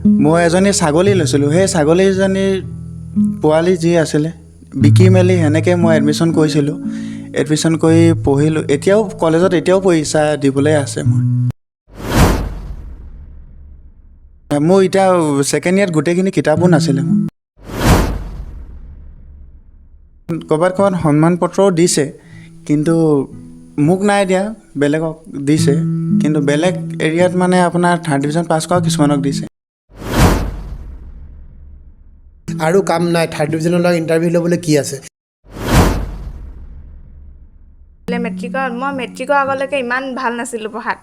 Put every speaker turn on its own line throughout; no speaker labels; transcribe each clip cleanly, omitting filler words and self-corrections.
মই এজনী ছাগলী লৈছিলোঁ, সেই ছাগলীজনীৰ পোৱালি যি আছিলে বিকি মেলি সেনেকৈ মই এডমিশ্যন কৰিছিলোঁ। এডমিশ্যন কৰি পঢ়িলোঁ, এতিয়াও কলেজত এতিয়াও পইচা দিবলৈ আছে। মোৰ এতিয়া ছেকেণ্ড ইয়েৰত গোটেইখিনি কিতাপো নাছিলে। মোৰ ক'ৰবাত ক'ৰবাত সন্মান পত্ৰও দিছে, কিন্তু মোক নাই দিয়া, বেলেগক দিছে। কিন্তু বেলেগ এৰিয়াত মানে আপোনাৰ থাৰ্ড ডিভিজন পাছ কৰাও কিছুমানক দিছে।
আৰু কাম নাই, থাৰ্ড ডিভিজনৰ লগত ইণ্টাৰভিউ ল'বলৈ কি আছে?
মেট্ৰিকত মই মেট্ৰিকৰ আগলৈকে ইমান ভাল নাছিলোঁ পঢ়াত।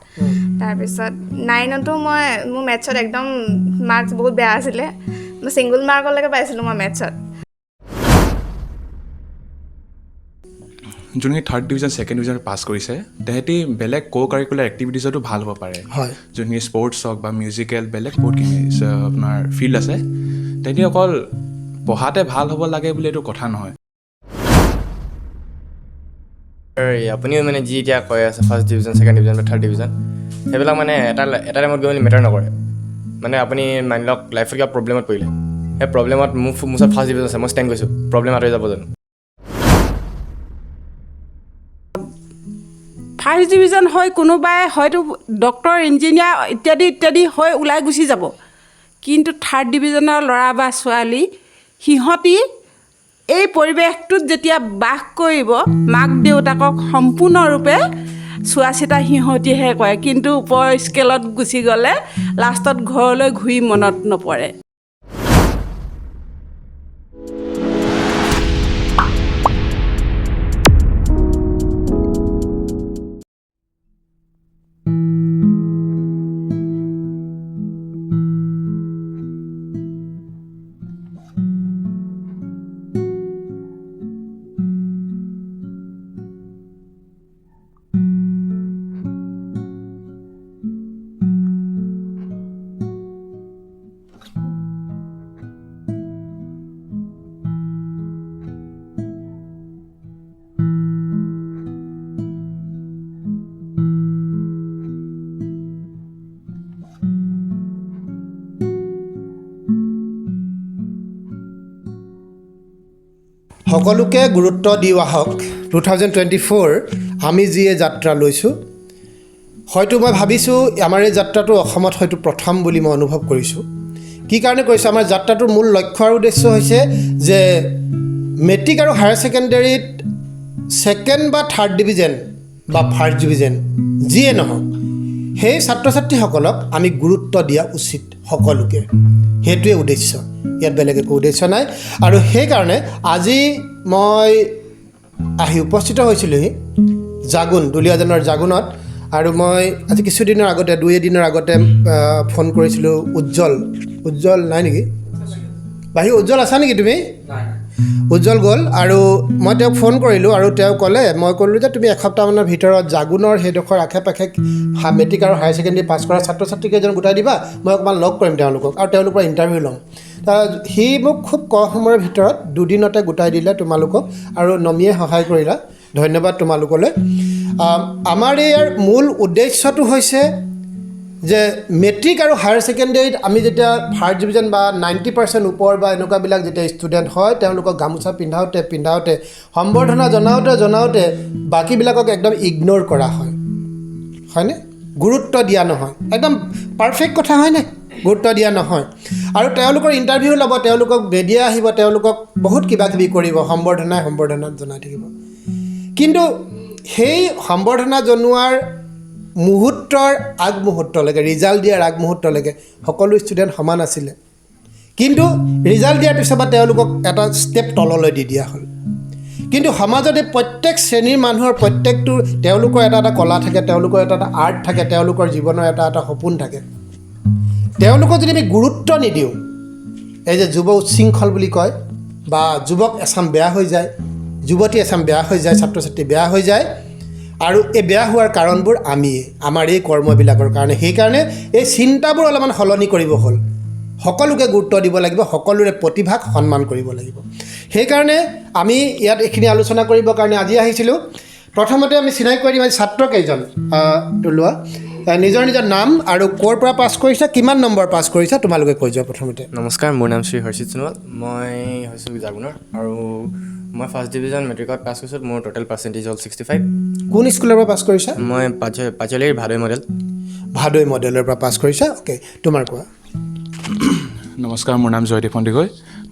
তাৰপিছত নাইনতো মই মোৰ মেথছত একদম মাৰ্কছ বহুত বেয়া আছিলে, মই ছিংগল মাৰ্কলৈকে পাইছিলোঁ মই মেথছত।
যোনখিনি third division second division pass কৰিছে তেহেঁতি বেলেগ কো কাৰিকুলাৰ এক্টিভিটিছতো ভাল হ'ব পাৰে।
হয়।
যোনখিনি স্পৰ্টছ হওক বা মিউজিকেল বেলেগ বহুতখিনি আপোনাৰ ফিল্ড আছে, তেহেঁতি অকল পঢ়াতে ভাল হ'ব লাগে বুলি এইটো কথা নহয়।
আপুনিও মানে যি এতিয়া কৈ আছে ফাৰ্ষ্ট ডিভিজন, ছেকেণ্ড ডিভিজন বা থাৰ্ড ডিভিজন, সেইবিলাক মানে এটা এটা টাইমত গৈ মেলি মেটাৰ নকৰে। মানে আপুনি মানি লওক লাইফত কিবা প্ৰব্লেমত পৰিলে, সেই প্ৰব্লেমত মোৰ ওচৰত ফাৰ্ষ্ট ডিভিজন আছে, মই ষ্টেণ্ড কৰিছোঁ, প্ৰব্লেম আঁতৰি যাব জানো?
ফাৰ্ষ্ট ডিভিজন হৈ কোনোবাই হয়তো ডক্টৰ, ইঞ্জিনিয়াৰ ইত্যাদি ইত্যাদি হৈ ওলাই গুচি যাব, কিন্তু থাৰ্ড ডিভিজনৰ ল'ৰা বা ছোৱালী সিহঁতি এই পৰিৱেশটোত যেতিয়া বাস কৰিব, মাক দেউতাকক সম্পূৰ্ণৰূপে চোৱা চিতা সিহঁতিহে কৰে, কিন্তু ওপৰ স্কেলত গুচি গ'লে লাষ্টত ঘৰলৈ ঘূৰি মনত নপৰে।
সকলোকে গুৰুত্ব দিওঁ আহক। 2024 আমি যি এই যাত্ৰা লৈছোঁ, হয়তো মই ভাবিছোঁ আমাৰ এই যাত্ৰাটো অসমত হয়তো প্ৰথম বুলি মই অনুভৱ কৰিছোঁ। কি কাৰণে কৈছোঁ, আমাৰ যাত্ৰাটোৰ মূল লক্ষ্য আৰু উদ্দেশ্য হৈছে যে মেট্ৰিক আৰু হায়াৰ ছেকেণ্ডেৰীত ছেকেণ্ড বা থাৰ্ড ডিভিজন বা ফাৰ্ষ্ট ডিভিজন যিয়ে নহওক, সেই ছাত্ৰ ছাত্ৰীসকলক আমি গুৰুত্ব দিয়া উচিত সকলোকে। সেইটোৱে উদ্দেশ্য, ইয়াত বেলেগ একো উদ্দেশ্য নাই। আৰু সেইকাৰণে আজি মই আহি উপস্থিত হৈছিলোঁহি জাগুন, দুলীয়াজানৰ জাগুনত। আৰু মই আজি কিছুদিনৰ আগতে, দুই এদিনৰ আগতে ফোন কৰিছিলোঁ উজ্জ্বল। উজ্জ্বল নাই নেকি? বাহিৰ উজ্জ্বল আছা নেকি তুমি? উজ্জ্বল গ'ল। আৰু মই তেওঁক ফোন কৰিলোঁ আৰু তেওঁ ক'লে, মই ক'লোঁ যে তুমি এসপ্তাহমানৰ ভিতৰত জাগুনৰ সেইডোখৰ আশে পাশে মেট্ৰিক আৰু হায়াৰ ছেকেণ্ডেৰী পাছ কৰা ছাত্ৰ ছাত্ৰীকেইজন গোটাই দিবা, মই অকণমান লগ কৰিম তেওঁলোকক আৰু তেওঁলোকৰ ইণ্টাৰভিউ ল'ম। সি মোক খুব কম সময়ৰ ভিতৰত দুদিনতে গোটাই দিলে তোমালোকক, আৰু নমিয়ে সহায় কৰিলা, ধন্যবাদ তোমালোকলৈ। আমাৰ ইয়াৰ মূল উদ্দেশ্যটো হৈছে যে মেট্ৰিক আৰু হায়াৰ ছেকেণ্ডেৰীত আমি যেতিয়া ফাৰ্ষ্ট ডিভিজন বা 90% ওপৰ বা এনেকুৱাবিলাক যেতিয়া ষ্টুডেণ্ট হয়, তেওঁলোকক গামোচা পিন্ধাওঁতে পিন্ধাওঁতে, সম্বৰ্ধনা জনাওঁতে জনাওঁতে বাকীবিলাকক একদম ইগন'ৰ কৰা হয়, হয়নে? গুৰুত্ব দিয়া নহয়। একদম পাৰফেক্ট কথা হয়নে? গুৰুত্ব দিয়া নহয়। আৰু তেওঁলোকৰ ইণ্টাৰভিউ ল'ব, তেওঁলোকক মিডিয়া আহিব, তেওঁলোকক বহুত কিবা কিবি কৰিব, সম্বৰ্ধনাই সম্বৰ্ধনা জনাই থাকিব। কিন্তু সেই সম্বৰ্ধনা জনোৱাৰ মুহূৰ্তৰ আগমুহূৰ্তলৈকে, ৰিজাল্ট দিয়াৰ আগমুহূৰ্তলৈকে সকলো ষ্টুডেণ্ট সমান আছিলে, কিন্তু ৰিজাল্ট দিয়াৰ পিছৰ পৰা তেওঁলোকক এটা ষ্টেপ তললৈ দি দিয়া হ'ল। কিন্তু সমাজত এই প্ৰত্যেক শ্ৰেণীৰ মানুহৰ প্ৰত্যেকটো তেওঁলোকৰ এটা এটা কলা থাকে, তেওঁলোকৰ এটা এটা আৰ্ট থাকে, তেওঁলোকৰ জীৱনৰ এটা এটা সপোন থাকে। তেওঁলোকক যদি আমি গুৰুত্ব নিদিওঁ, এই যে যুৱ উচ্ছৃংখল বুলি কয়, বা যুৱক এচাম বেয়া হৈ যায়, যুৱতী এচাম বেয়া হৈ যায়, ছাত্ৰ ছাত্ৰী বেয়া হৈ যায়। আৰু এই বেয়া হোৱাৰ কাৰণবোৰ আমিয়ে, আমাৰ এই কৰ্মবিলাকৰ কাৰণে। সেইকাৰণে এই চিন্তাবোৰ অলপমান সলনি কৰিব হ'ল। সকলোকে গুৰুত্ব দিব লাগিব, সকলোৰে প্ৰতিভাক সন্মান কৰিব লাগিব। সেইকাৰণে আমি ইয়াত এইখিনি আলোচনা কৰিবৰ কাৰণে আজি আহিছিলোঁ। প্ৰথমতে আমি চিনাকি কৰি দিম আজি ছাত্ৰকেইজন। লোৱা নিজৰ নিজৰ নাম আৰু ক'ৰ পৰা পাছ কৰিছা, কিমান নম্বৰ পাছ কৰিছা তোমালোকে কৈ যোৱা প্ৰথমতে।
নমস্কাৰ, মোৰ নাম শ্ৰী হৰ্ষিত সোণোৱাল, মই হৈছোঁ জাগুনৰ আৰু মই ফাৰ্ষ্ট ডিভিজন মেট্ৰিকত পাছ কৰিছোঁ। মোৰ টোটেল পাৰ্চেণ্টেজ হ'ল 65।
কোন স্কুলৰ পৰা পাছ কৰিছা?
মই পাচলিৰ ভাদৈ মডেল।
ভাদৈ মডেলৰ পৰা পাছ কৰিছা, অ'কে। তোমাৰ কোৱা।
নমস্কাৰ, মোৰ নাম জয়দীপ সন্দিকৈ,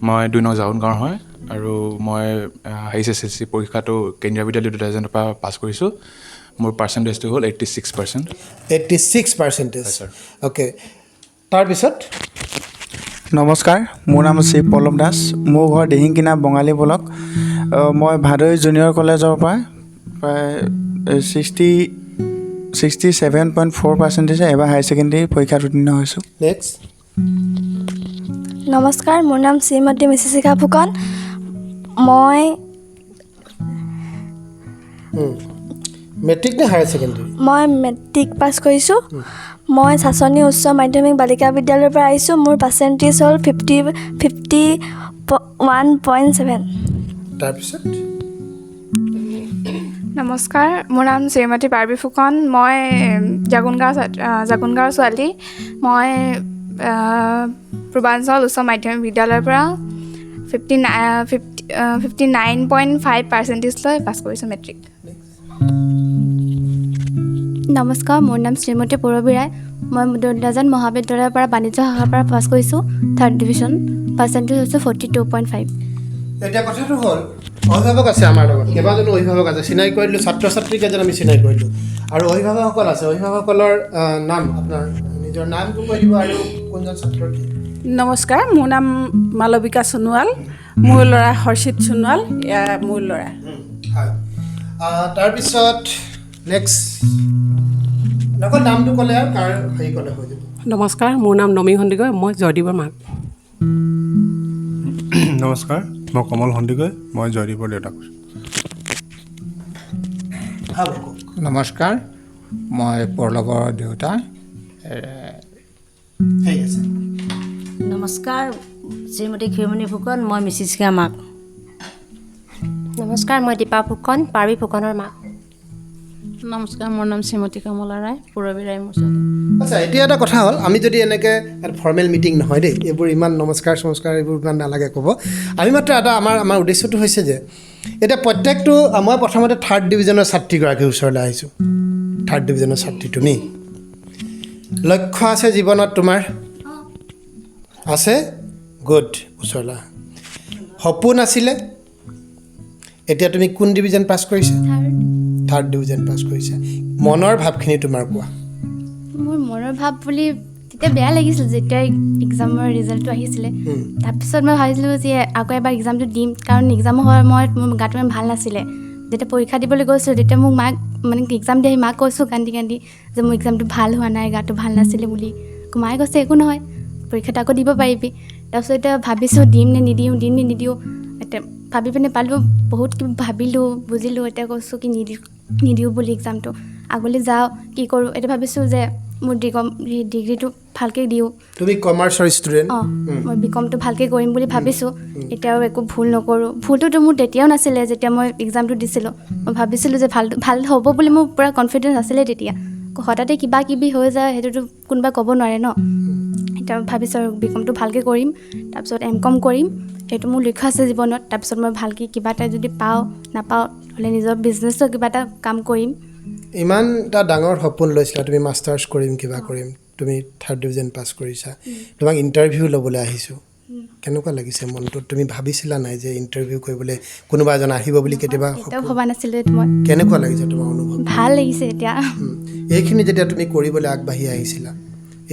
মই 2 নং জাগুন গাঁৱৰ হয় আৰু মই HSLC পৰীক্ষাটো কেন্দ্ৰীয় বিদ্যালয় 2000ৰ পৰা পাছ কৰিছোঁ। মোৰ পাৰ্চেণ্টেজটো হ'ল 86%।
86 percentage, okay. তাৰপিছত
নমস্কাৰ, মোৰ নাম শ্ৰী পল্লৱ দাস, মোৰ ঘৰ দিহিংকিনা বঙালী ব্লক। মই ভাদৈ জুনিয়ৰ কলেজৰ পৰা প্ৰায় 67.4 পাৰ্চেণ্টেজে এবাৰ হায়াৰ ছেকেণ্ডেৰী পৰীক্ষাত উত্তীৰ্ণ হৈছোঁ।
নেক্সট।
নমস্কাৰ, মোৰ নাম শ্ৰীমতী মিচিশিখা ফুকন, মই
মেট্ৰিক নে হায়াৰ ছেকেণ্ডেৰী?
মই মেট্ৰিক পাছ কৰিছোঁ। মই চাচনী উচ্চ মাধ্যমিক বালিকা বিদ্যালয়ৰ পৰা আহিছোঁ। মোৰ পাৰ্চেণ্টেজ হ'ল 51.7।
তাৰপিছত
নমস্কাৰ, মোৰ নাম শ্ৰীমতী পাৰ্বী ফুকন, মই জাগুন গাঁৱৰ ছোৱালী। মই পূৰ্বাঞ্চল উচ্চ মাধ্যমিক বিদ্যালয়ৰ পৰা 59.5 পাৰ্চেণ্টেজ লৈ পাছ কৰিছোঁ মেট্ৰিক।
নমস্কাৰ, মোৰ নাম শ্ৰীমতী পূৰবী ৰায়, মই দুলীয়াজান মহাবিদ্যালয়ৰ পৰা বাণিজ্য শাখাৰ পৰা পাছ কৰিছোঁ, থাৰ্ড ডিভিজন, পাৰ্চেণ্টেজ হৈছে 42.5।
এতিয়া কথাটো হ'ল, অভিভাৱক আছে আমাৰ লগত, কেইবাজনো অভিভাৱক আছে, চিনাকি কৰি দিলোঁ, ছাত্ৰ ছাত্ৰীকেইজন আমি চিনাকি কৰি দিলোঁ আৰু অভিভাৱকসকল আছে। অভিভাৱকসকলৰ নাম, আপোনাৰ নিজৰ নামটো কৈ দিব আৰু কোনজন ছাত্ৰৰ কি।
নমস্কাৰ, মোৰ নাম মালবিকা সোণোৱাল, মোৰ ল'ৰা হৰ্ষিত সোণোৱাল, এয়া মোৰ ল'ৰা।
হয়। তাৰপিছত নেক্সট, অকল নামটো ক'লে আৰু কাৰ হেৰি ক'লে হৈ যাব।
নমস্কাৰ, মোৰ নাম নমী সন্দিকৈ, মই জয়দীপৰ মাক।
নমস্কাৰ, মই কমল সন্দিকৈ, মই জয়দীপৰ দেউতাক কৈছোঁ।
হ'ব, কওক।
নমস্কাৰ, মই পল্লৱৰ দেউতা।
ঠিক আছে।
নমস্কাৰ, শ্ৰীমতী ক্ষীৰমণি ফুকন, মই মিচিশিখা মাক।
নমস্কাৰ, মই দীপা ফুকন, পাৰ্বী ফুকনৰ মাক।
নমস্কাৰ, মোৰ নাম শ্ৰীমতী কমলা ৰায়, পূৰবী ৰায় মোৰ ছোৱালী।
আচ্ছা, এতিয়া এটা কথা হ'ল, আমি যদি এনেকৈ এটা ফৰ্মেল মিটিং নহয় দেই, এইবোৰ ইমান নমস্কাৰ চমস্কাৰ এইবোৰ ইমান নালাগে ক'ব। আমি মাত্ৰ এটা আমাৰ উদ্দেশ্যটো হৈছে যে এতিয়া প্ৰত্যেকটো, মই প্ৰথমতে থাৰ্ড ডিভিজনৰ ছাত্ৰীগৰাকীৰ ওচৰলৈ আহিছোঁ। থাৰ্ড ডিভিজনৰ ছাত্ৰী তুমি, লক্ষ্য আছে জীৱনত তোমাৰ? আছে? গুড, ওচৰলৈ আহা। সপোন আছিলে, এতিয়া তুমি কোন ডিভিজন পাছ কৰিছা? থাৰ্ড ডিভিজন পাছ কৰিছা। মনৰ ভাৱখিনি তোমাৰ কোৱা।
মোৰ মনৰ ভাৱ বুলি তেতিয়া বেয়া লাগিছিল যেতিয়া এক্সামৰ ৰিজাল্টটো আহিছিলে। তাৰপিছত মই ভাবিছিলোঁ যে আকৌ এবাৰ এক্সামটো দিম, কাৰণ এক্সামৰ সময়ত মোৰ গাটো ইমান ভাল নাছিলে। যেতিয়া পৰীক্ষা দিবলৈ গৈছিলোঁ তেতিয়া মোক মাক মানে এক্সাম দি আহি মাক কৈছোঁ কান্দি কান্দি যে মোৰ এক্সামটো ভাল হোৱা নাই, গাটো ভাল নাছিলে বুলি। মায়ে কৈছে একো নহয়, পৰীক্ষাটো আকৌ দিব পাৰিবি। তাৰপিছত এতিয়া ভাবিছোঁ দিম নে নিদিওঁ, দিম নে নিদিওঁ, এতিয়া ভাবি পিনে পালোঁ, বহুত কিবা ভাবিলোঁ বুজিলোঁ। এতিয়া কৈছোঁ কি নিদিওঁ বুলি এক্সামটো, আগলৈ যাওঁ কি কৰোঁ। এতিয়া ভাবিছোঁ যে মোৰ ডিগ্ৰীটো ভালকৈ দিওঁ।
তুমি কমাৰ্চৰ ষ্টুডেণ্ট?
অঁ, মই বি কমটো ভালকৈ কৰিম বুলি ভাবিছোঁ। এতিয়াও একো ভুল নকৰোঁ। ভুলটোতো মোৰ তেতিয়াও নাছিলে যেতিয়া মই এক্সামটো দিছিলোঁ। মই ভাবিছিলোঁ যে ভাল হ'ব বুলি, মোৰ পূৰা কনফিডেঞ্চ আছিলে তেতিয়া। হঠাতে কিবা কিবি হৈ যায় সেইটোতো কোনোবাই ক'ব নোৱাৰে ন। এতিয়া ভাবিছোঁ আৰু বি কমটো ভালকৈ কৰিম, তাৰপিছত এম কম কৰিম, সেইটো মোৰ লক্ষ্য আছে জীৱনত। তাৰপিছত মই ভালকৈ কিবা এটা যদি পাওঁ নাপাওঁ হ'লে নিজৰ বিজনেছৰ কিবা এটা কাম কৰিম।
ইমান এটা ডাঙৰ সপোন লৈছিলা তুমি, মাষ্টাৰ্ছ কৰিম কিবা কৰিম, তুমি থাৰ্ড ডিভিজন পাছ কৰিছা, তোমাক ইণ্টাৰভিউ ল'বলৈ আহিছোঁ, কেনেকুৱা লাগিছে মনটোত? তুমি ভাবিছিলা নাই যে ইণ্টাৰভিউ কৰিবলৈ কোনোবা এজন আহিব বুলি? কেতিয়াবা
কেতিয়াও ভবা নাছিলোঁ মই।
কেনেকুৱা লাগিছে তোমাৰ অনুভৱ?
ভাল লাগিছে এতিয়া।
এইখিনি যেতিয়া তুমি কৰিবলৈ আগবাঢ়ি আহিছিলা,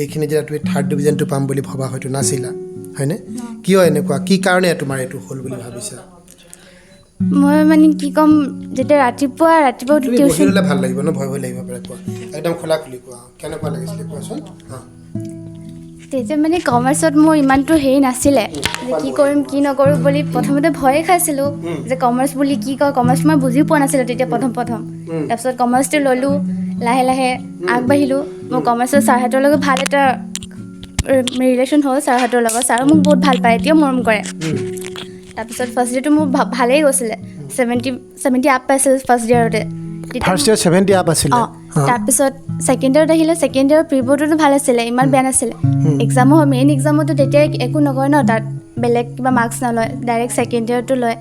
এইখিনি যেতিয়া তুমি থাৰ্ড ডিভিজনটো পাম বুলি ভবা হয়তো নাছিলা, হয়নে? কিয় এনেকুৱা, কি কাৰণে তোমাৰ এইটো হ'ল বুলি ভাবিছা?
মই মানে কি ক'ম, যেতিয়া ৰাতিপুৱা
তুমি
টিউশ্যন
বহি ল'লে ভাল লাগিব ন, ভয় ভয় লাগিব পাৰে, কোৱা একদম খোলা খুলি কোৱা, কেনেকুৱা লাগিছিলে কোৱাচোন।
তেতিয়া মানে কমাৰ্চত মোৰ ইমানটো হেৰি নাছিলে যে কি কৰিম কি নকৰোঁ বুলি। প্ৰথমতে ভয়ে খাইছিলোঁ যে কমাৰ্চ বুলি কি কয়, কমাৰ্চ মই বুজিও পোৱা নাছিলোঁ তেতিয়া প্ৰথম প্ৰথম। তাৰপিছত কমাৰ্চটো ল'লোঁ, লাহে লাহে আগবাঢ়িলোঁ। মোৰ কমাৰ্চৰ ছাৰহঁতৰ লগত ভাল এটা ৰিলেশ্যন হ'ল। ছাৰহঁতৰ লগত, ছাৰো মোক বহুত ভাল পায়, এতিয়াও মৰম কৰে। তাৰপিছত ফাৰ্ষ্ট ইয়েৰটো মোৰ ভালেই গৈছিলে, 70 আপ পাইছিলোঁ ফাৰ্ষ্ট ইয়েৰতে।
ফাৰ্ষ্ট ইয়েৰ 70 আপ আছিলে।
অঁ, তাৰপিছত ছেকেণ্ড ইয়েৰত আহিলে, ছেকেণ্ড ইয়েৰৰ প্ৰি বৰ্ডতো ভাল আছিলে, ইমান বেয়া নাছিলে। এক্সামো মেইন এক্সামতো তেতিয়া একো নকয় ন, তাত বেলেগ কিবা মাৰ্কছ নলয়, ডাইৰেক্ট ছেকেণ্ড ইয়েৰটো লয়।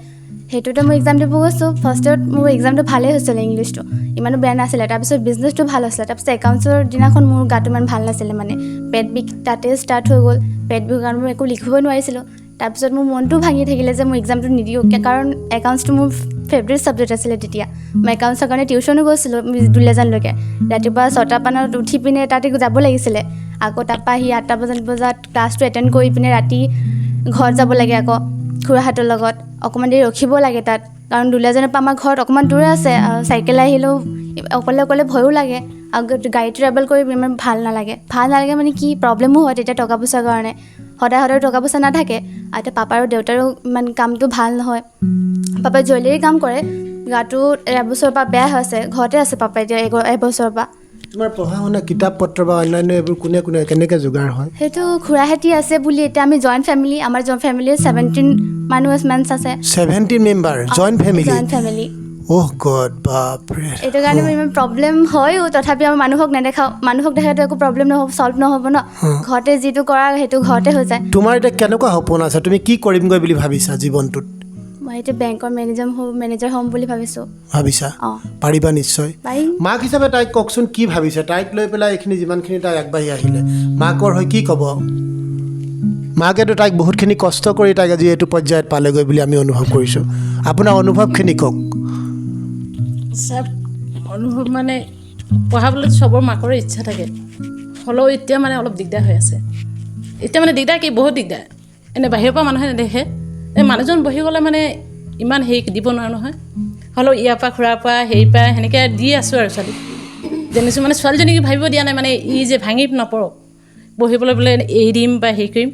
সেইটোতে মই এক্সাম দিব গৈছোঁ। ফাৰ্ষ্ট ইয়েৰত মোৰ এক্সামটো ভালেই হৈছিলে, ইংলিছটো ইমানো বেয়া নাছিলে। তাৰপিছত বিজনেছটো ভাল হৈছিলে। তাৰপিছত একাউণ্টছৰ দিনাখন মোৰ গাটো ইমান ভাল নাছিলে, মানে পেট বিষ তাতে ষ্টাৰ্ট হৈ গ'ল। পেট বিষ কাৰণে মই একো লিখিবই নোৱাৰিছিলোঁ। তাৰপিছত মোৰ মনটোও ভাঙি থাকিলে যে মই এক্সামটো নিদিওঁ, কাৰণ একাউণ্টছটো মোৰ ফেভৰেট ছাবজেক্ট আছিলে তেতিয়া। মই একাউণ্টছৰ কাৰণে টিউশ্যনো গৈছিলোঁ দুলীয়াজানলৈকে। ৰাতিপুৱা 6টা মানত উঠি পিনে তাতে যাব লাগিছিলে, আকৌ তাৰপৰা আহি 8টা বজাত ক্লাছটো এটেণ্ড কৰি পিনে ৰাতি ঘৰত যাব লাগে। আকৌ খুৰাহঁতৰ লগত অকণমান দেৰি ৰখিব লাগে তাত, কাৰণ দুলীয়াজানৰ পৰা আমাৰ ঘৰত অকণমান দূৰ আছে। আৰু চাইকেল আহিলেও অকলে অকলে ভয়ো লাগে, আৰু গাড়ী ট্ৰেভেল কৰি ইমান ভাল নালাগে। ভাল নালাগে মানে কি, প্ৰব্লেমো হয় তেতিয়া টকা পইচাৰ কাৰণে। সদায় সদায় টকা পইচা নাথাকে। আৰু এতিয়া পাপা আৰু দেউতাৰো ইমান কামটো ভাল নহয়। পাপাই জুৱেলাৰী কাম কৰে, গাটো এবছৰৰ পৰা বেয়া হৈছে, ঘৰতে আছে পাপা এতিয়া এবছৰৰ পৰা।
তোমাৰ পঢ়া শুনা কিতাপ পত্ৰ বা অন্যান্য এইবোৰ কোনে কোনে কেনেকৈ যোগাৰ হয়?
সেইটো খুৰাহেঁতি আছে বুলি। এতিয়া আমি জইণ্ট ফেমিলি, আমাৰ জইণ্ট ফেমিলিৰ 17 মানুহ মেম্বাৰ্ছ আছে।
17 member joint family?
Joint family.
Oh God, বাপৰে।
এইটো কাৰণে মোৰ ইমান প্ৰব্লেম হয়ো, তথাপি আমাৰ মানুহক নেদেখাওঁ। মানুহক দেখাতো একো প্ৰব্লেম নহ'ব, ছল্ভ নহ'ব ন। ঘৰতে যিটো কৰা সেইটো ঘৰতে হৈ যায়।
তোমাৰ এতিয়া কেনেকুৱা সপোন আছে? তুমি কি কৰিমগৈ বুলি ভাবিছা জীৱনটোত?
মই এতিয়া বেংকৰ মেনেজাৰ হ'ম বুলি ভাবিছোঁ।
ভাবিছা?
অঁ।
পাৰিবা নিশ্চয়।
পাৰিম।
মাক হিচাপে তাইক কওকচোন কি ভাবিছে? তাইক লৈ পেলাই এইখিনি যিমানখিনি তাই আগবাঢ়ি আহিলে, মাকৰ হৈ কি ক'ব? মাকেতো তাইক বহুতখিনি কষ্ট কৰি তাইক আজি এইটো পৰ্যায়ত পালেগৈ বুলি আমি অনুভৱ কৰিছোঁ। আপোনাৰ অনুভৱখিনি কওক।
ছাৰ, অনুভৱ মানে পঢ়াবলৈ চবৰ মাকৰে ইচ্ছা থাকে, হ'লেও এতিয়া মানে অলপ দিগদাৰ হৈ আছে। এতিয়া মানে দিগদাৰ কি, বহুত দিগদাৰ। এনেই বাহিৰৰ পৰা মানুহে নেদেখে, এই মানুহজন বহি গ'লে মানে ইমান হেৰি দিব নোৱাৰোঁ নহয়। হ'লেও ইয়াৰ পৰা খুৰাৰ পৰা হেৰিৰ পৰা সেনেকৈ দি আছোঁ আৰু ছোৱালী যেনিছোঁ মানে ছোৱালীজনীক ভাবিব দিয়া নাই, মানে ই যে ভাঙি নপৰক, পঢ়িবলৈ বোলে এৰি দিম বা হেৰি কৰিম,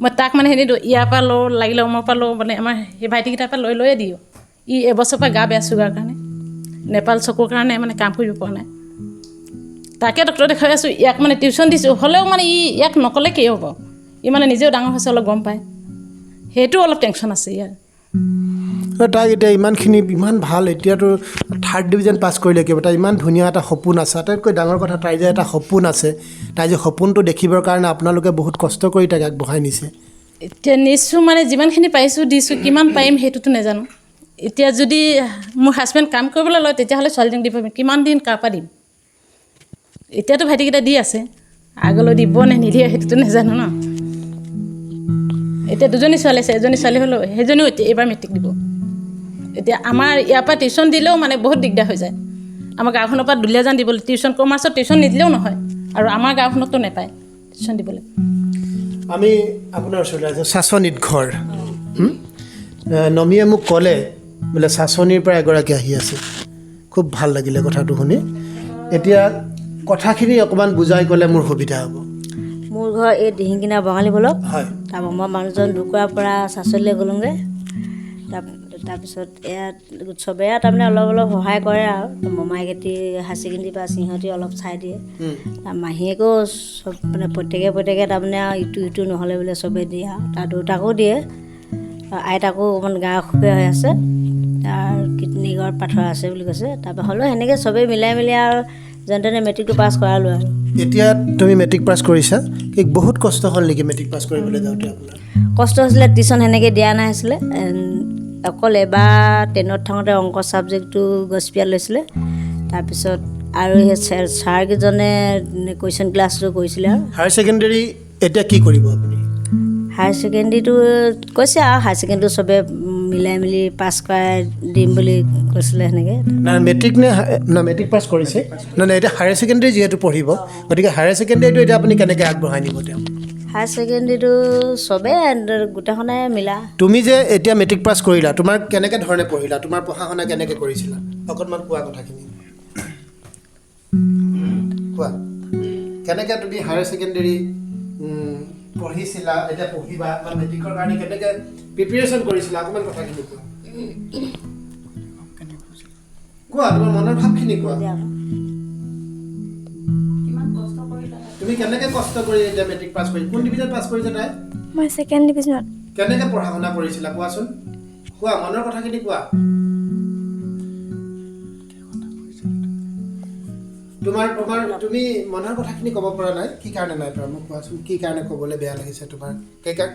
মই তাক মানে সেনে দিওঁ। ইয়াৰ পৰা লওঁ লাগিলে অমৰ পৰা লওঁ, মানে আমাৰ সেই ভাইটিকেইটাৰ পৰা লৈ লৈয়ে দিওঁ। ই এবছৰৰ পৰা গা বেয়া চুগাৰ কাৰণে, নেপাল চকুৰ কাৰণে মানে কাম কৰিব পৰা নাই। তাকে ডক্টৰ দেখুৱাই আছোঁ, ইয়াক মানে টিউশ্যন দিছোঁ। হ'লেও মানে ই ইয়াক নক'লে কি হ'ব, ই মানে নিজেও ডাঙৰ হৈছে, অলপ গম পায়, সেইটো অলপ টেনশ্যন আছে ইয়াৰ।
তাইক এতিয়া ইমানখিনি ইমান ভাল, এতিয়াতো থাৰ্ড ডিভিজন পাছ কৰিলে কিবা, তাই ইমান ধুনীয়া এটা সপোন আছে। আটাইতকৈ ডাঙৰ কথা তাইৰ যে এটা সপোন আছে, তাই যে সপোনটো দেখিবৰ কাৰণে আপোনালোকে বহুত কষ্ট কৰি তাইক আগবঢ়াই নিছে।
এতিয়া নিছোঁ মানে যিমানখিনি পাৰিছোঁ দিছোঁ, কিমান পাৰিম সেইটোতো নাজানো। এতিয়া যদি মোৰ হাজবেণ্ড কাম কৰিবলৈ লয় তেতিয়াহ'লে ছোৱালীজনীক দিব পাৰিম, কিমান দিন কাৰ পৰা দিম? এতিয়াতো ভাইটিকেইটা দি আছে, আগলৈ দিব নে নিদিয়ে সেইটোতো নাজানো ন। এতিয়া দুজনী ছোৱালী আছে, এজনী ছোৱালী হ'লেও সেইজনীও এতিয়া এইবাৰ মেট্ৰিক দিব। এতিয়া আমাৰ ইয়াৰ পৰা টিউশ্যন দিলেও মানে বহুত দিগদাৰ হৈ যায়। আমাৰ গাঁওখনৰ পৰা দুলীয়াজান দিবলৈ টিউশ্যন, কমাৰ্চত টিউশ্যন নিদিলেও নহয়, আৰু আমাৰ গাঁওখনতো নাপায় টিউশ্যন দিবলৈ।
আমি আপোনাৰ ওচৰলৈ আহিছোঁ, চাচনীত ঘৰ। নমীয়ে মোক ক'লে বোলে চাচনীৰ পৰা এগৰাকী আহি আছে। খুব ভাল লাগিলে কথাটো শুনি। এতিয়া কথাখিনি অকণমান বুজাই ক'লে মোৰ সুবিধা হ'ব।
মোৰ ঘৰ এই দিহিংকিনা বঙালী ব্লক।
হয়।
তাৰপৰা মই মানুহজন ঢুকোৱাৰ পৰা চাচনীলৈ গ'লোঁগৈ। তাৰপিছত ইয়াত চবেই তাৰমানে অলপ অলপ সহায় কৰে আৰু। মমাইকেইটি হায়াৰ ছেকেণ্ডেৰী পাছ, সিহঁতি অলপ চাই দিয়ে। তাৰ মাহীয়েকেও চব মানে প্ৰত্যেকে প্ৰত্যেকে তাৰমানে আৰু ইটো ইটো নহ'লে বোলে চবেই দিয়ে আৰু। তাৰ দেউতাকো দিয়ে, আইতাকো অকণমান গা অসুখীয়া হৈ আছে, তাৰ কিডনী পাথৰ আছে বুলি কৈছে। তাৰপৰা হ'লেও সেনেকৈ চবেই মিলাই মিলি আৰু যেনে তেনে মেট্ৰিকটো পাছ কৰালোঁ আৰু।
এতিয়া তুমি মেট্ৰিক পাছ কৰিছা, কি বহুত কষ্ট হ'ল নেকি মেট্ৰিক পাছ কৰিবলৈ যাওঁতে আপোনাৰ?
কষ্ট হৈছিলে, টিউশ্যন সেনেকৈ দিয়া নাই আছিলে। অকল এবাৰ টেনত থাকোঁতে অংক ছাবজেক্টটো গছপিয়াত লৈছিলে। তাৰপিছত আৰু সেই ছাৰকেইজনে কুৱেশ্যন ক্লাছটো কৰিছিলে। আৰু
হায়াৰ ছেকেণ্ডেৰী এতিয়া কি কৰিব আপুনি?
হায়াৰ ছেকেণ্ডেৰীটো কৈছে আৰু হায়াৰ ছেকেণ্ডেৰীটো চবে মিলাই মিলি পাছ কৰাই দিম বুলি কৈছিলে সেনেকৈ।
নাই মেট্ৰিক নে না মেট্ৰিক পাছ কৰিছে? নাই নাই, এতিয়া হায়াৰ ছেকেণ্ডেৰী যিহেতু পঢ়িব, গতিকে হায়াৰ ছেকেণ্ডেৰীটো এতিয়া আপুনি কেনেকৈ আগবঢ়াই নিব তেওঁ?
হায়াৰ ছেকেণ্ডেৰীটো চবেই গোটেইখনে মিলা।
তুমি যে এতিয়া মেট্ৰিক পাছ কৰিলা, তোমাৰ কেনেকৈ ধৰণে পঢ়িলা, তোমাৰ পঢ়া শুনা কেনেকৈ কৰিছিলা, অকণমান কোৱা কথাখিনি কোৱা। কেনেকৈ তুমি হায়াৰ ছেকেণ্ডেৰী পঢ়িছিলা, এতিয়া পঢ়িবা বা মেট্ৰিকৰ কাৰণে কেনেকৈ প্ৰিপেৰেশ্যন কৰিছিলা, অকণমান কথাখিনি কোৱা। কোৱা, তোমাৰ মনৰ ভাৱখিনি কোৱা। তুমি কেনেকৈ কষ্ট কৰি এতিয়া মেট্ৰিক পাছ কৰি, কোন ডিভিজন পাছ কৰিছা তাই?
মই ছেকেণ্ড ডিভিজনত।
কেনেকৈ পঢ়া শুনা কৰিছিলা কোৱাচোন, কোৱা মনৰ কথাখিনি কোৱা। তোমাৰ তোমাৰ তুমি মনৰ কথাখিনি ক'ব পৰা নাই, কি কাৰণে নাই পৰা মোক কোৱাচোন? কি কাৰণে ক'বলৈ বেয়া লাগিছে তোমাৰ?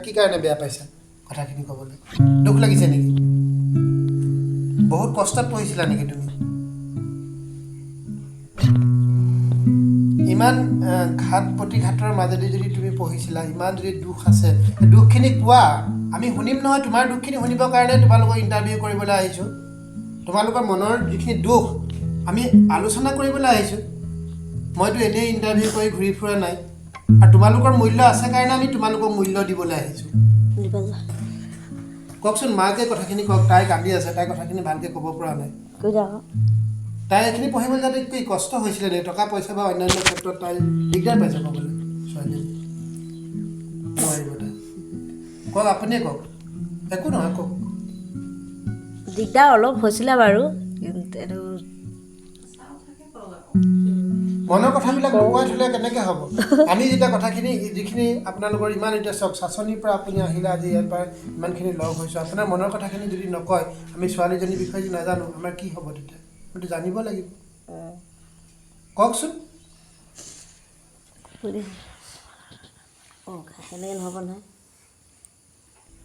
কি কাৰণে বেয়া পাইছা কথাখিনি ক'বলৈ? দুখ লাগিছে নেকি? বহুত কষ্টত পঢ়িছিলা নেকি তুমি? ইমান ঘাত প্ৰতিঘাতৰ মাজেদি যদি তুমি পঢ়িছিলা, ইমান যদি দুখ আছে, দুখখিনি কোৱা, আমি শুনিম নহয়। তোমাৰ দুখখিনি শুনিবৰ কাৰণে তোমালোকক ইণ্টাৰভিউ কৰিবলৈ আহিছোঁ। তোমালোকৰ মনৰ যিখিনি দুখ আমি আলোচনা কৰিবলৈ আহিছোঁ। মইতো এনেই ইণ্টাৰভিউ কৰি ঘূৰি ফুৰা নাই। আৰু তোমালোকৰ মূল্য আছে কাৰণে আমি তোমালোকক মূল্য দিবলৈ আহিছোঁ। কওকচোন, মাকে কথাখিনি কওক। তাই কান্দি আছে, তাই কথাখিনি ভালকৈ ক'ব পৰা নাই। তাই এইখিনি পঢ়িবলৈ যাতে কি কষ্ট হৈছিলে নেকি? টকা পইচা বা অন্যান্য ক্ষেত্ৰত তাই দিগদাৰ পাইছে ক'বলৈ। ছোৱালীজনী নোৱাৰিব তাই। কওক, আপুনিয়ে কওক, একো নহয়, কওক।
দিগদাৰ অলপ হৈছিলে বাৰু, কিন্তু
মনৰ কথাবিলাক লুকুৱাই থ'লে কেনেকৈ হ'ব? আমি যেতিয়া কথাখিনি যিখিনি আপোনালোকৰ ইমান এতিয়া চাওক, চাচনিৰ পৰা আপুনি আহিলে, আজি ইয়াৰ পৰা ইমানখিনি লগ হৈছোঁ, আপোনাৰ মনৰ কথাখিনি যদি নকয়, আমি ছোৱালীজনীৰ বিষয়ে যদি নাজানো, আমাৰ কি হ'ব তেতিয়া? আমিতো জানিব লাগিব। কওকচোন।
সেনেকৈ নহ'ব নহয়।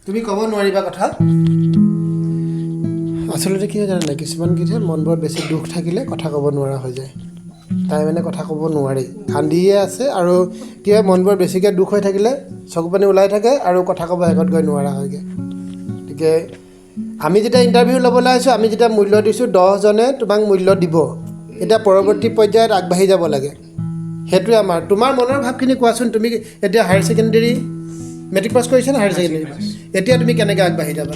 তুমি ক'ব নোৱাৰিবা কথা। আচলতে কি হয় জানে নাই, কিছুমান কি হয়, মনবোৰত বেছি দুখ থাকিলে কথা ক'ব নোৱাৰা হৈ যায়। তাই মানে কথা ক'ব নোৱাৰি, কান্দিয়ে আছে। আৰু কি হয়, মনবোৰত বেছিকৈ দুখ হৈ থাকিলে চকু পানী ওলাই থাকে আৰু কথা ক'ব শেষত গৈ নোৱাৰা হয়গৈ। গতিকে আমি যেতিয়া ইণ্টাৰভিউ ল'বলৈ আহিছোঁ, আমি যেতিয়া মূল্য দিছোঁ, 10জনে তোমাক মূল্য দিব। এতিয়া পৰৱৰ্তী পৰ্যায়ত আগবাঢ়ি যাব লাগে, সেইটোৱে আমাৰ। তোমাৰ মনৰ ভাৱখিনি কোৱাচোন। তুমি এতিয়া হায়াৰ ছেকেণ্ডেৰী মেট্ৰিক পাছ কৰিছা নে হায়াৰ ছেকেণ্ডেৰী? এতিয়া তুমি কেনেকৈ আগবাঢ়ি যাবা?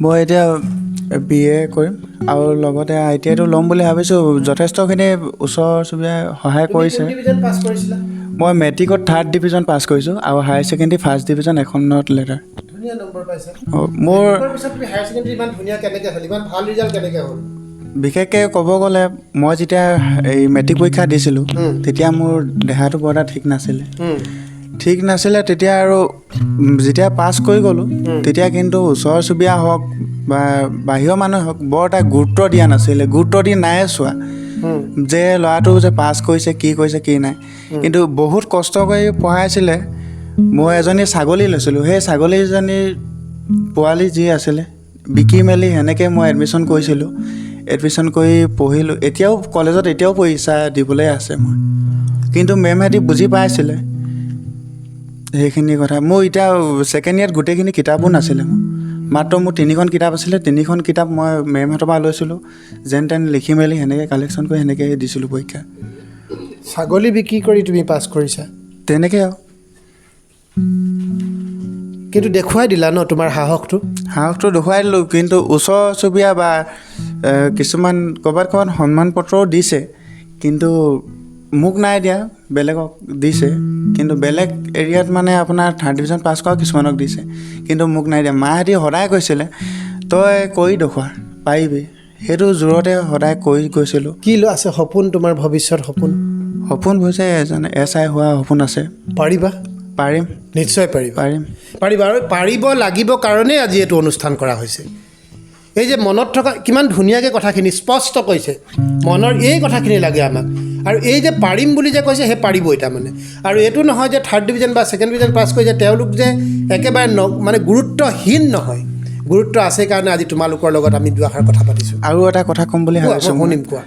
মই এতিয়া বি এ কৰিম আৰু লগতে I T আইটো ল'ম বুলি ভাবিছোঁ। যথেষ্টখিনি ওচৰ চুবুৰীয়াই সহায় কৰিছে।
পাছ কৰিছিলা?
মই মেট্ৰিকত থাৰ্ড ডিভিজন পাছ কৰিছোঁ আৰু হায়াৰ ছেকেণ্ডেৰী ফাৰ্ষ্ট ডিভিজন এখনত লেটাৰ।
ধুনীয়া নম্বৰ পাইছা।
মোৰ
পিছত তুমি হায়াৰ ছেকেণ্ডেৰী ইমান ধুনীয়া কেনেকৈ হ'ল, ইমান ভাল ৰিজাল্ট কেনেকৈ হ'ল?
বিশেষকৈ ক'ব গ'লে মই যেতিয়া এই মেট্ৰিক পৰীক্ষা দিছিলোঁ, তেতিয়া মোৰ দেহাটো বৰ এটা ঠিক নাছিলে। ঠিক নাছিলে তেতিয়া, আৰু যেতিয়া পাছ কৰি গ'লোঁ তেতিয়া কিন্তু ওচৰ চুবুৰীয়া হওক বা বাহিৰৰ মানুহে হওক বৰ এটা গুৰুত্ব দিয়া নাছিলে। গুৰুত্ব দি নাই চোৱা যে ল'ৰাটো যে পাছ কৰিছে, কি কৰিছে কি নাই। কিন্তু বহুত কষ্ট কৰি পঢ়াইছিলে। মই এজনী ছাগলী লৈছিলোঁ, সেই ছাগলীজনীৰ পোৱালি যি আছিলে বিকি মেলি সেনেকৈ মই এডমিশ্যন কৰিছিলোঁ। এডমিশ্যন কৰি পঢ়িলোঁ। এতিয়াও কলেজত এতিয়াও পৰীক্ষা দিবলৈ আছে মোৰ। কিন্তু মেমহেঁতি বুজি পাইছিলে সেইখিনি কথা। মোৰ এতিয়া ছেকেণ্ড ইয়েৰত গোটেইখিনি কিতাপো নাছিলে মোৰ, মাত্ৰ মোৰ 3খন কিতাপ আছিলে। 3খন কিতাপ মই মেমহঁতৰ পৰা লৈছিলোঁ, যেন তেন লিখি মেলি সেনেকৈ কালেকশ্যন কৰি সেনেকৈ দিছিলোঁ পৰীক্ষা।
ছাগলী বিক্ৰী কৰি তুমি পাছ কৰিছা?
তেনেকৈ আৰু।
কিন্তু দেখুৱাই দিলা ন তোমাৰ সাহসটো?
সাহসটো দেখুৱাই দিলোঁ, কিন্তু ওচৰ চুবুৰীয়া বা কিছুমান ক'ৰবাত ক'ৰবাত সন্মান পত্ৰও দিছে, কিন্তু মোক নাই দিয়া, বেলেগক দিছে। কিন্তু বেলেগ এৰিয়াত মানে আপোনাৰ থাৰ্ড ডিভিজন পাছ কৰা কিছুমানক দিছে, কিন্তু মোক নাই দিয়া। মাহঁতি সদায় কৈছিলে তই কৰি দেখুওৱা, পাৰিবি। সেইটো জোৰতে সদায় কৰি গৈছিলোঁ।
কি আছে সপোন তোমাৰ, ভৱিষ্যত সপোন?
সপোন হৈছে এজন এছ I হোৱা সপোন আছে।
পাৰিবা?
পাৰিম,
নিশ্চয় পাৰিবা।
পাৰিম,
পাৰিবা। আৰু পাৰিব লাগিব কাৰণেই আজি এইটো অনুষ্ঠান কৰা হৈছে। এই যে মনত থকা কিমান ধুনীয়াকৈ কথাখিনি স্পষ্ট কৈছে, মনৰ এই কথাখিনি লাগে আমাক। আৰু এই যে পাৰিম বুলি যে কৈছে, সেই পাৰিবই তাৰমানে। আৰু এইটো নহয় যে থাৰ্ড ডিভিজন বা ছেকেণ্ড ডিভিজন পাছ কৰিছে তেওঁলোক যে একেবাৰে মানে গুৰুত্বহীন নহয়, গুৰুত্ব আছে কাৰণে আজি তোমালোকৰ লগত আমি দুআষাৰ কথা পাতিছোঁ।
আৰু এটা কথা ক'ম বুলি ভাবিছোঁ,
শুনিম, কোৱা।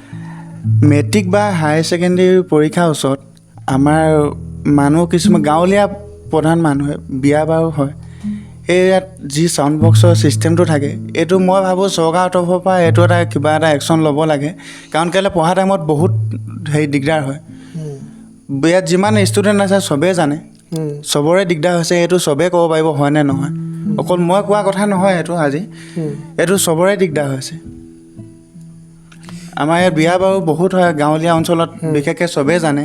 মেট্ৰিক বা হায়াৰ ছেকেণ্ডেৰী পৰীক্ষাৰ ওচৰত আমাৰ মানুহ কিছুমান গাঁৱলীয়া প্ৰধান মানুহে বিয়া বাৰু হয়, এই ইয়াত যি চাউণ্ড বক্সৰ ছিষ্টেমটো থাকে, এইটো মই ভাবোঁ চৰকাৰৰ তৰফৰ পৰা এইটো এটা কিবা এটা একশ্যন ল'ব লাগে। কাৰণ কেলৈ পঢ়া টাইমত বহুত হেৰি দিগদাৰ হয়। ইয়াত যিমান ষ্টুডেণ্ট আছে চবেই জানে, চবৰে দিগদাৰ হৈছে, এইটো চবেই ক'ব পাৰিব হয়নে নহয়। অকল মই কোৱা কথা নহয় এইটো, আজি এইটো চবৰে দিগদাৰ হৈছে। আমাৰ ইয়াত বিয়া বাৰু বহুত হয় গাঁৱলীয়া অঞ্চলত বিশেষকৈ চবেই জানে,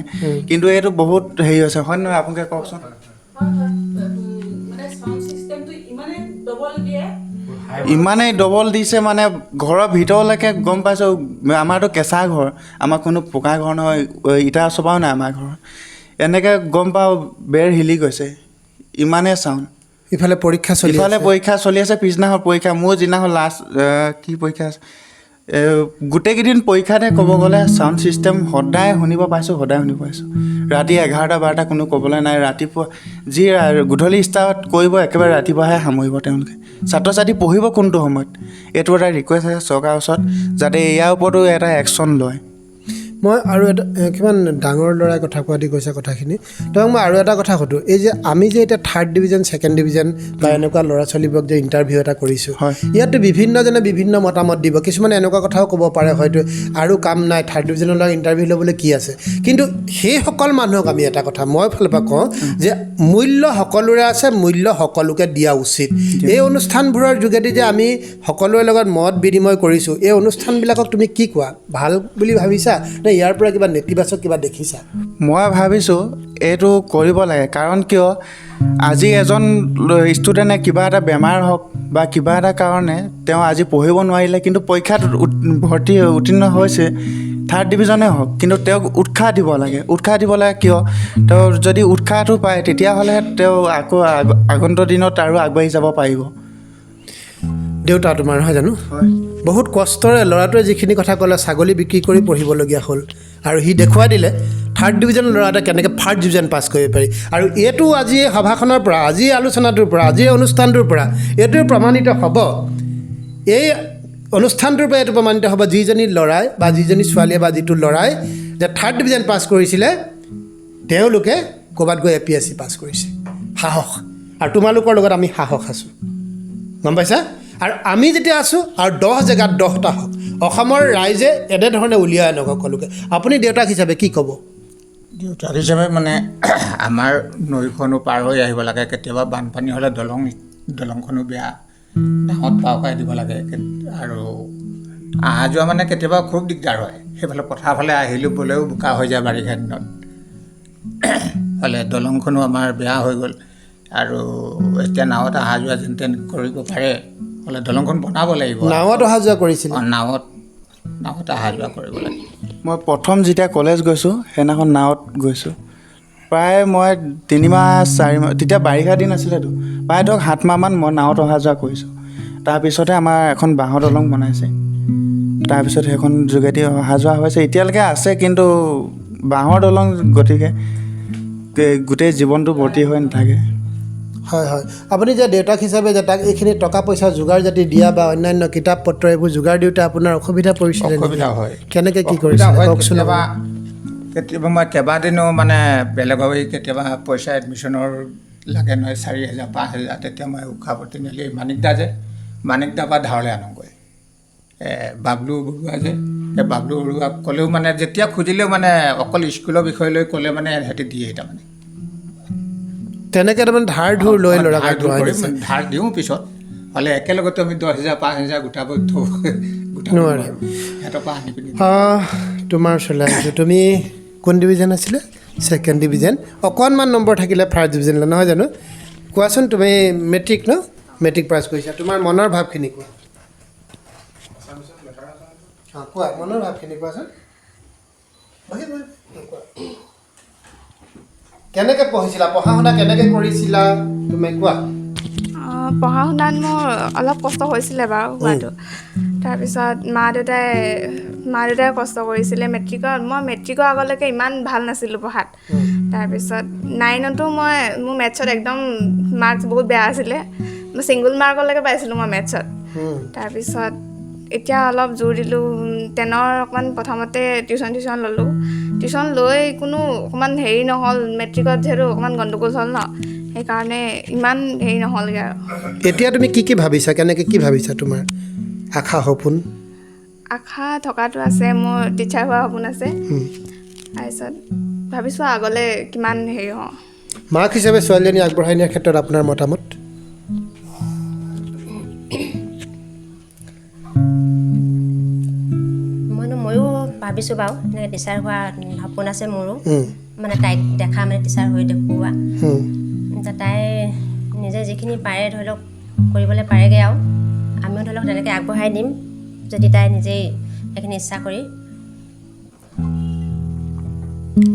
কিন্তু এইটো বহুত হেৰি হৈছে হয় নহয় আপোনালোকে কওকচোন। ইমানেই ডবল দিছে মানে ঘৰৰ ভিতৰলৈকে গম পাইছোঁ। আমাৰতো কেঁচা ঘৰ, আমাৰ কোনো পকা ঘৰ নহয়, ইটা চপাও নাই আমাৰ ঘৰ। এনেকৈ গম পাওঁ বেৰ হিলি গৈছে, ইমানেই চাউণ্ড।
ইফালে পৰীক্ষা চলি
ইফালে পৰীক্ষা চলি আছে, পিছদিনাখন পৰীক্ষা। মোৰ যিদিনাখন লাষ্ট কি পৰীক্ষা আছে, গোটেইকেইদিন পৰীক্ষাতে ক'ব গ'লে চাউণ্ড ছিষ্টেম সদায় শুনিব পাইছোঁ, সদায় শুনিব পাইছোঁ। ৰাতি 11টা 12টা কোনো ক'বলৈ নাই। ৰাতিপুৱা যি গধূলি ষ্টাৰ্ট কৰিব, একেবাৰে ৰাতিপুৱাহে সামৰিব তেওঁলোকে। ছাত্ৰ ছাত্ৰী পঢ়িব কোনটো সময়ত? এইটো এটা ৰিকুৱেষ্ট আছে চৰকাৰৰ ওচৰত, যাতে ইয়াৰ ওপৰতো এটা একশ্যন লয়।
মই আৰু এটা, কিমান ডাঙৰ ল'ৰাই কথা কোৱা দি কৈছে কথাখিনি। তেওঁক মই আৰু এটা কথা সোধোঁ, এই যে আমি যে এতিয়া থাৰ্ড ডিভিজন, ছেকেণ্ড ডিভিজন বা এনেকুৱা ল'ৰা ছোৱালীবোৰক যে ইণ্টাৰভিউ এটা কৰিছোঁ, ইয়াততো বিভিন্নজনে বিভিন্ন মতামত দিব। কিছুমানে এনেকুৱা কথাও ক'ব পাৰে হয়তো আৰু কাম নাই, থাৰ্ড ডিভিজনৰ ল'ৰাক ইণ্টাৰভিউ ল'বলৈ কি আছে। কিন্তু সেইসকল মানুহক আমি এটা কথা মই ফালৰ পৰা কওঁ যে মূল্য সকলোৰে আছে, মূল্য সকলোকে দিয়া উচিত। এই অনুষ্ঠানবোৰৰ যোগেদি যে আমি সকলোৰে লগত মত বিনিময় কৰিছোঁ, এই অনুষ্ঠানবিলাকক তুমি কি কোৱা, ভাল বুলি ভাবিছা নে ইয়াৰ পৰা কিবা নেতিবাচক কিবা দেখিছা?
মই ভাবিছোঁ এইটো কৰিব লাগে। কাৰণ কিয়, আজি এজন ষ্টুডেণ্টে কিবা এটা বেমাৰ হওক বা কিবা এটা কাৰণে তেওঁ আজি পঢ়িব নোৱাৰিলে, কিন্তু পৰীক্ষাত ভৰ্তি উত্তীৰ্ণ হৈছে, থাৰ্ড ডিভিজনে হওক, কিন্তু তেওঁক উৎসাহ দিব লাগে। উৎসাহ দিব লাগে কিয়, তেওঁ যদি উৎসাহটো পায় তেতিয়াহ'লে তেওঁ আকৌ আগন্তুক দিনত আৰু আগবাঢ়ি যাব পাৰিব।
দেউতা তোমাৰ নহয় জানো? বহুত কষ্টৰে ল'ৰাটোৱে যিখিনি কথা ক'লে, ছাগলী বিক্ৰী কৰি পঢ়িবলগীয়া হ'ল, আৰু সি দেখুৱাই দিলে থাৰ্ড ডিভিজন ল'ৰা এটা কেনেকৈ ফাৰ্ষ্ট ডিভিজন পাছ কৰিব পাৰি। আৰু এইটো আজি এই সভাখনৰ পৰা, আজি এই আলোচনাটোৰ পৰা, আজি এই অনুষ্ঠানটোৰ পৰা এইটোৱে প্ৰমাণিত হ'ব, এই অনুষ্ঠানটোৰ পৰা এইটো প্ৰমাণিত হ'ব, যিজনী ল'ৰাই বা যিজনী ছোৱালীয়ে বা যিটো ল'ৰাই যে থাৰ্ড ডিভিজন পাছ কৰিছিলে, তেওঁলোকে ক'ৰবাত গৈ APSC পাছ কৰিছে। সাহস, আৰু তোমালোকৰ লগত আমি সাহস আছোঁ, গম পাইছা? আৰু আমি যেতিয়া আছোঁ, আৰু 10 জেগাত 10টা হওক, অসমৰ ৰাইজে এনেধৰণে উলিয়াই আনক সকলোকে। আপুনি দেউতাক হিচাপে কি ক'ব?
দেউতাক হিচাপে মানে আমাৰ নৈখনো পাৰ হৈ আহিব লাগে, কেতিয়াবা বানপানী হ'লে দলংখনো বেয়া, নাৱত পাৰ কৰাই দিব লাগে, আৰু অহা যোৱা মানে কেতিয়াবা খুব দিগদাৰ হয়। সেইফালে পথাৰ ফালে আহিলোঁ গ'লেও বোকা হৈ যায় বাৰিষা দিনত, হ'লে দলংখনো আমাৰ বেয়া হৈ গ'ল। আৰু এতিয়া নাৱত অহা যোৱা যেন তেন কৰিব পাৰে, হ'লে দলংখন বনাব লাগিব।
নাৱত অহা যোৱা কৰিছিলে?
নাৱত অহা যোৱা কৰিব লাগে।
মই প্ৰথম যেতিয়া কলেজ গৈছোঁ, সেইদিনাখন নাৱত গৈছোঁ। প্ৰায় মই 3 মাহ 4 মাহ, তেতিয়া বাৰিষা দিন আছিলেতো, প্ৰায় ধৰক 7 মাহমান মই নাৱত অহা যোৱা কৰিছোঁ। তাৰপিছতে আমাৰ এখন বাঁহৰ দলং বনাইছে, তাৰপিছত সেইখন যোগেদি অহা যোৱা হৈছে, এতিয়ালৈকে আছে। কিন্তু বাঁহৰ দলং, গতিকে গোটেই জীৱনটো ভৰ্তি হৈ নাথাকে।
হয় হয়, আপুনি যে দেউতাক হিচাপে যে তাক এইখিনি টকা পইচা যোগাৰ যাতে দিয়া বা অন্যান্য কিতাপ পত্ৰ এইবোৰ যোগাৰ দিওঁতে আপোনাৰ অসুবিধা পৰিছিলে?
অসুবিধা হয়।
কেনেকৈ কি কৰিছিলে কওকচোন?
কেতিয়াবা মই কেইবাদিনো মানে বেলেগৰ কেতিয়াবা পইচা এডমিশ্যনৰ লাগে নহয়, 4000 5000, তেতিয়া মই উশাহপতি তিনিআলি মানিকদা যে, মানিকদাৰ পৰা ধাৰলৈ আনোগৈ। বাবলু বৰুৱা যে, সেই বাবলু বৰুৱাক ক'লেও মানে যেতিয়া খুজিলেও মানে অকল স্কুলৰ বিষয় লৈ ক'লে মানে সিহঁতি দিয়ে। তাৰমানে
তেনেকৈ তাৰমানে ধাৰ ধুৰ লৈ ল'ৰাক
ধাৰ দিওঁ, পিছত হ'লে একেলগতে আমি 10,000 5,000 গোটাব
নোৱাৰে।
সিহঁতৰ পৰা আনি পিনি।
তোমাৰ ওচৰলৈ আহিছোঁ, তুমি কোন ডিভিজন আছিলে? ছেকেণ্ড ডিভিজন, অকণমান নম্বৰ থাকিলে ফাৰ্ষ্ট ডিভিজন নহয় জানো? কোৱাচোন, তুমি মেট্ৰিক ন, মেট্ৰিক পাছ কৰিছা, তোমাৰ মনৰ ভাৱখিনি কোৱা। অঁ কোৱা, মনৰ ভাৱখিনি কোৱাচোন। কোৱা, কেনেকৈ পঢ়িছিলা, পঢ়া শুনা কেনেকৈ কৰিছিলা তুমি কোৱা?
পঢ়া শুনাত মোৰ অলপ কষ্ট হৈছিলে বাৰু হোৱাটো। তাৰপিছত মা দেউতাই কষ্ট কৰিছিলে মেট্ৰিকত। মই মেট্ৰিকৰ আগলৈকে ইমান ভাল নাছিলোঁ পঢ়াত। তাৰপিছত নাইনতো মোৰ মেথছত একদম মাৰ্কছ বহুত বেয়া আছিলে, মই ছিংগল মাৰ্কলৈকে পাইছিলোঁ মই মেথছত। তাৰপিছত এতিয়া অলপ জোৰ দিলোঁ, টেনৰ অকণমান প্ৰথমতে টিউশ্যন ল'লোঁ। টিউশ্যন লৈ কোনো অকণমান হেৰি নহ'ল, মেট্ৰিকত যিহেতু অকণমান গণ্ডগোল হ'ল ন, সেইকাৰণে ইমান হেৰি নহ'লগৈ আৰু।
এতিয়া তুমি কি কি ভাবিছা, কেনেকৈ কি ভাবিছা, তোমাৰ আশা সপোন?
আশা থকাটো আছে, মোৰ টিচাৰ হোৱা সপোন আছে। তাৰপিছত ভাবিছোঁ আগলৈ কিমান হেৰি হওঁ।
মাক হিচাপে ছোৱালীজনী আগবঢ়াই নিয়াৰ ক্ষেত্ৰত আপোনাৰ মতামত?
ময়ো ভাবিছোঁ বাৰু এনেকৈ টিচাৰ হোৱা সপোন আছে মোৰো, মানে তাইক দেখা মানে টিচাৰ হৈ দেখুওৱা। তাই নিজে যিখিনি পাৰে ধৰি লওক কৰিবলৈ পাৰেগৈ আৰু আমিও ধৰি লওক তেনেকৈ আগবঢ়াই দিম যদি তাই নিজেই সেইখিনি ইচ্ছা কৰি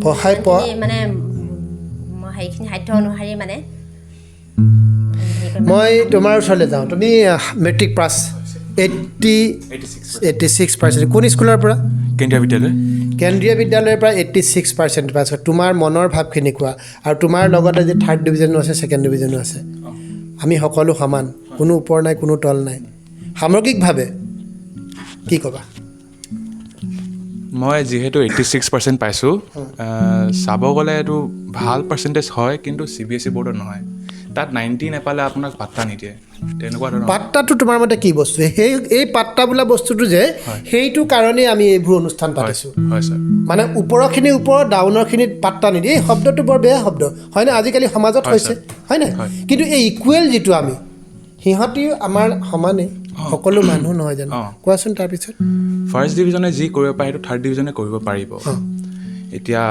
পঢ়াই
মানে সেইখিনি সাধ্য অনুসৰি মানে।
মই তোমাৰ ওচৰলৈ যাওঁ, তুমি মেট্ৰিক পাছ 86%। কোন স্কুলৰ পৰা?
কেন্দ্ৰীয় বিদ্যালয়।
কেন্দ্ৰীয় বিদ্যালয়ৰ পৰা 86% পাছ। তোমাৰ মনৰ ভাৱখিনি কোৱা। আৰু তোমাৰ লগতে যে থাৰ্ড ডিভিজনো আছে, ছেকেণ্ড ডিভিজনো আছে, আমি সকলো সমান, কোনো ওপৰ নাই, কোনো তল নাই। সামগ্ৰিকভাৱে কি ক'বা?
মই যিহেতু 86% পাইছোঁ, চাব গ'লে এইটো ভাল পাৰ্চেণ্টেজ হয়, কিন্তু CBSE বৰ্ডত নহয়। তাত 90 নাপালে আপোনাক পাত্তা নিদিয়ে, তেনেকুৱা ধৰণৰ।
পাত্তাটো তোমাৰ মতে কি বস্তু? সেই এই পাত্তা বোলা বস্তুটো যে, সেইটো কাৰণেই আমি এইবোৰ অনুষ্ঠান পাতিছোঁ।
হয় ছাৰ।
মানে ওপৰৰখিনি ওপৰত, ডাউনৰখিনিত পাত্তা নিদিয়ে। এই শব্দটো বৰ বেয়া শব্দ হয়নে? আজিকালি সমাজত হৈছে হয়নে? কিন্তু এই ইকুৱেল যিটো, আমি সিহঁতিও আমাৰ সমানেই, সকলো মানুহ নহয় জানো? কোৱাচোন তাৰপিছত।
ফাৰ্ষ্ট ডিভিজনে যি কৰিব পাৰে সেইটো থাৰ্ড ডিভিজনে কৰিব পাৰিব। এতিয়া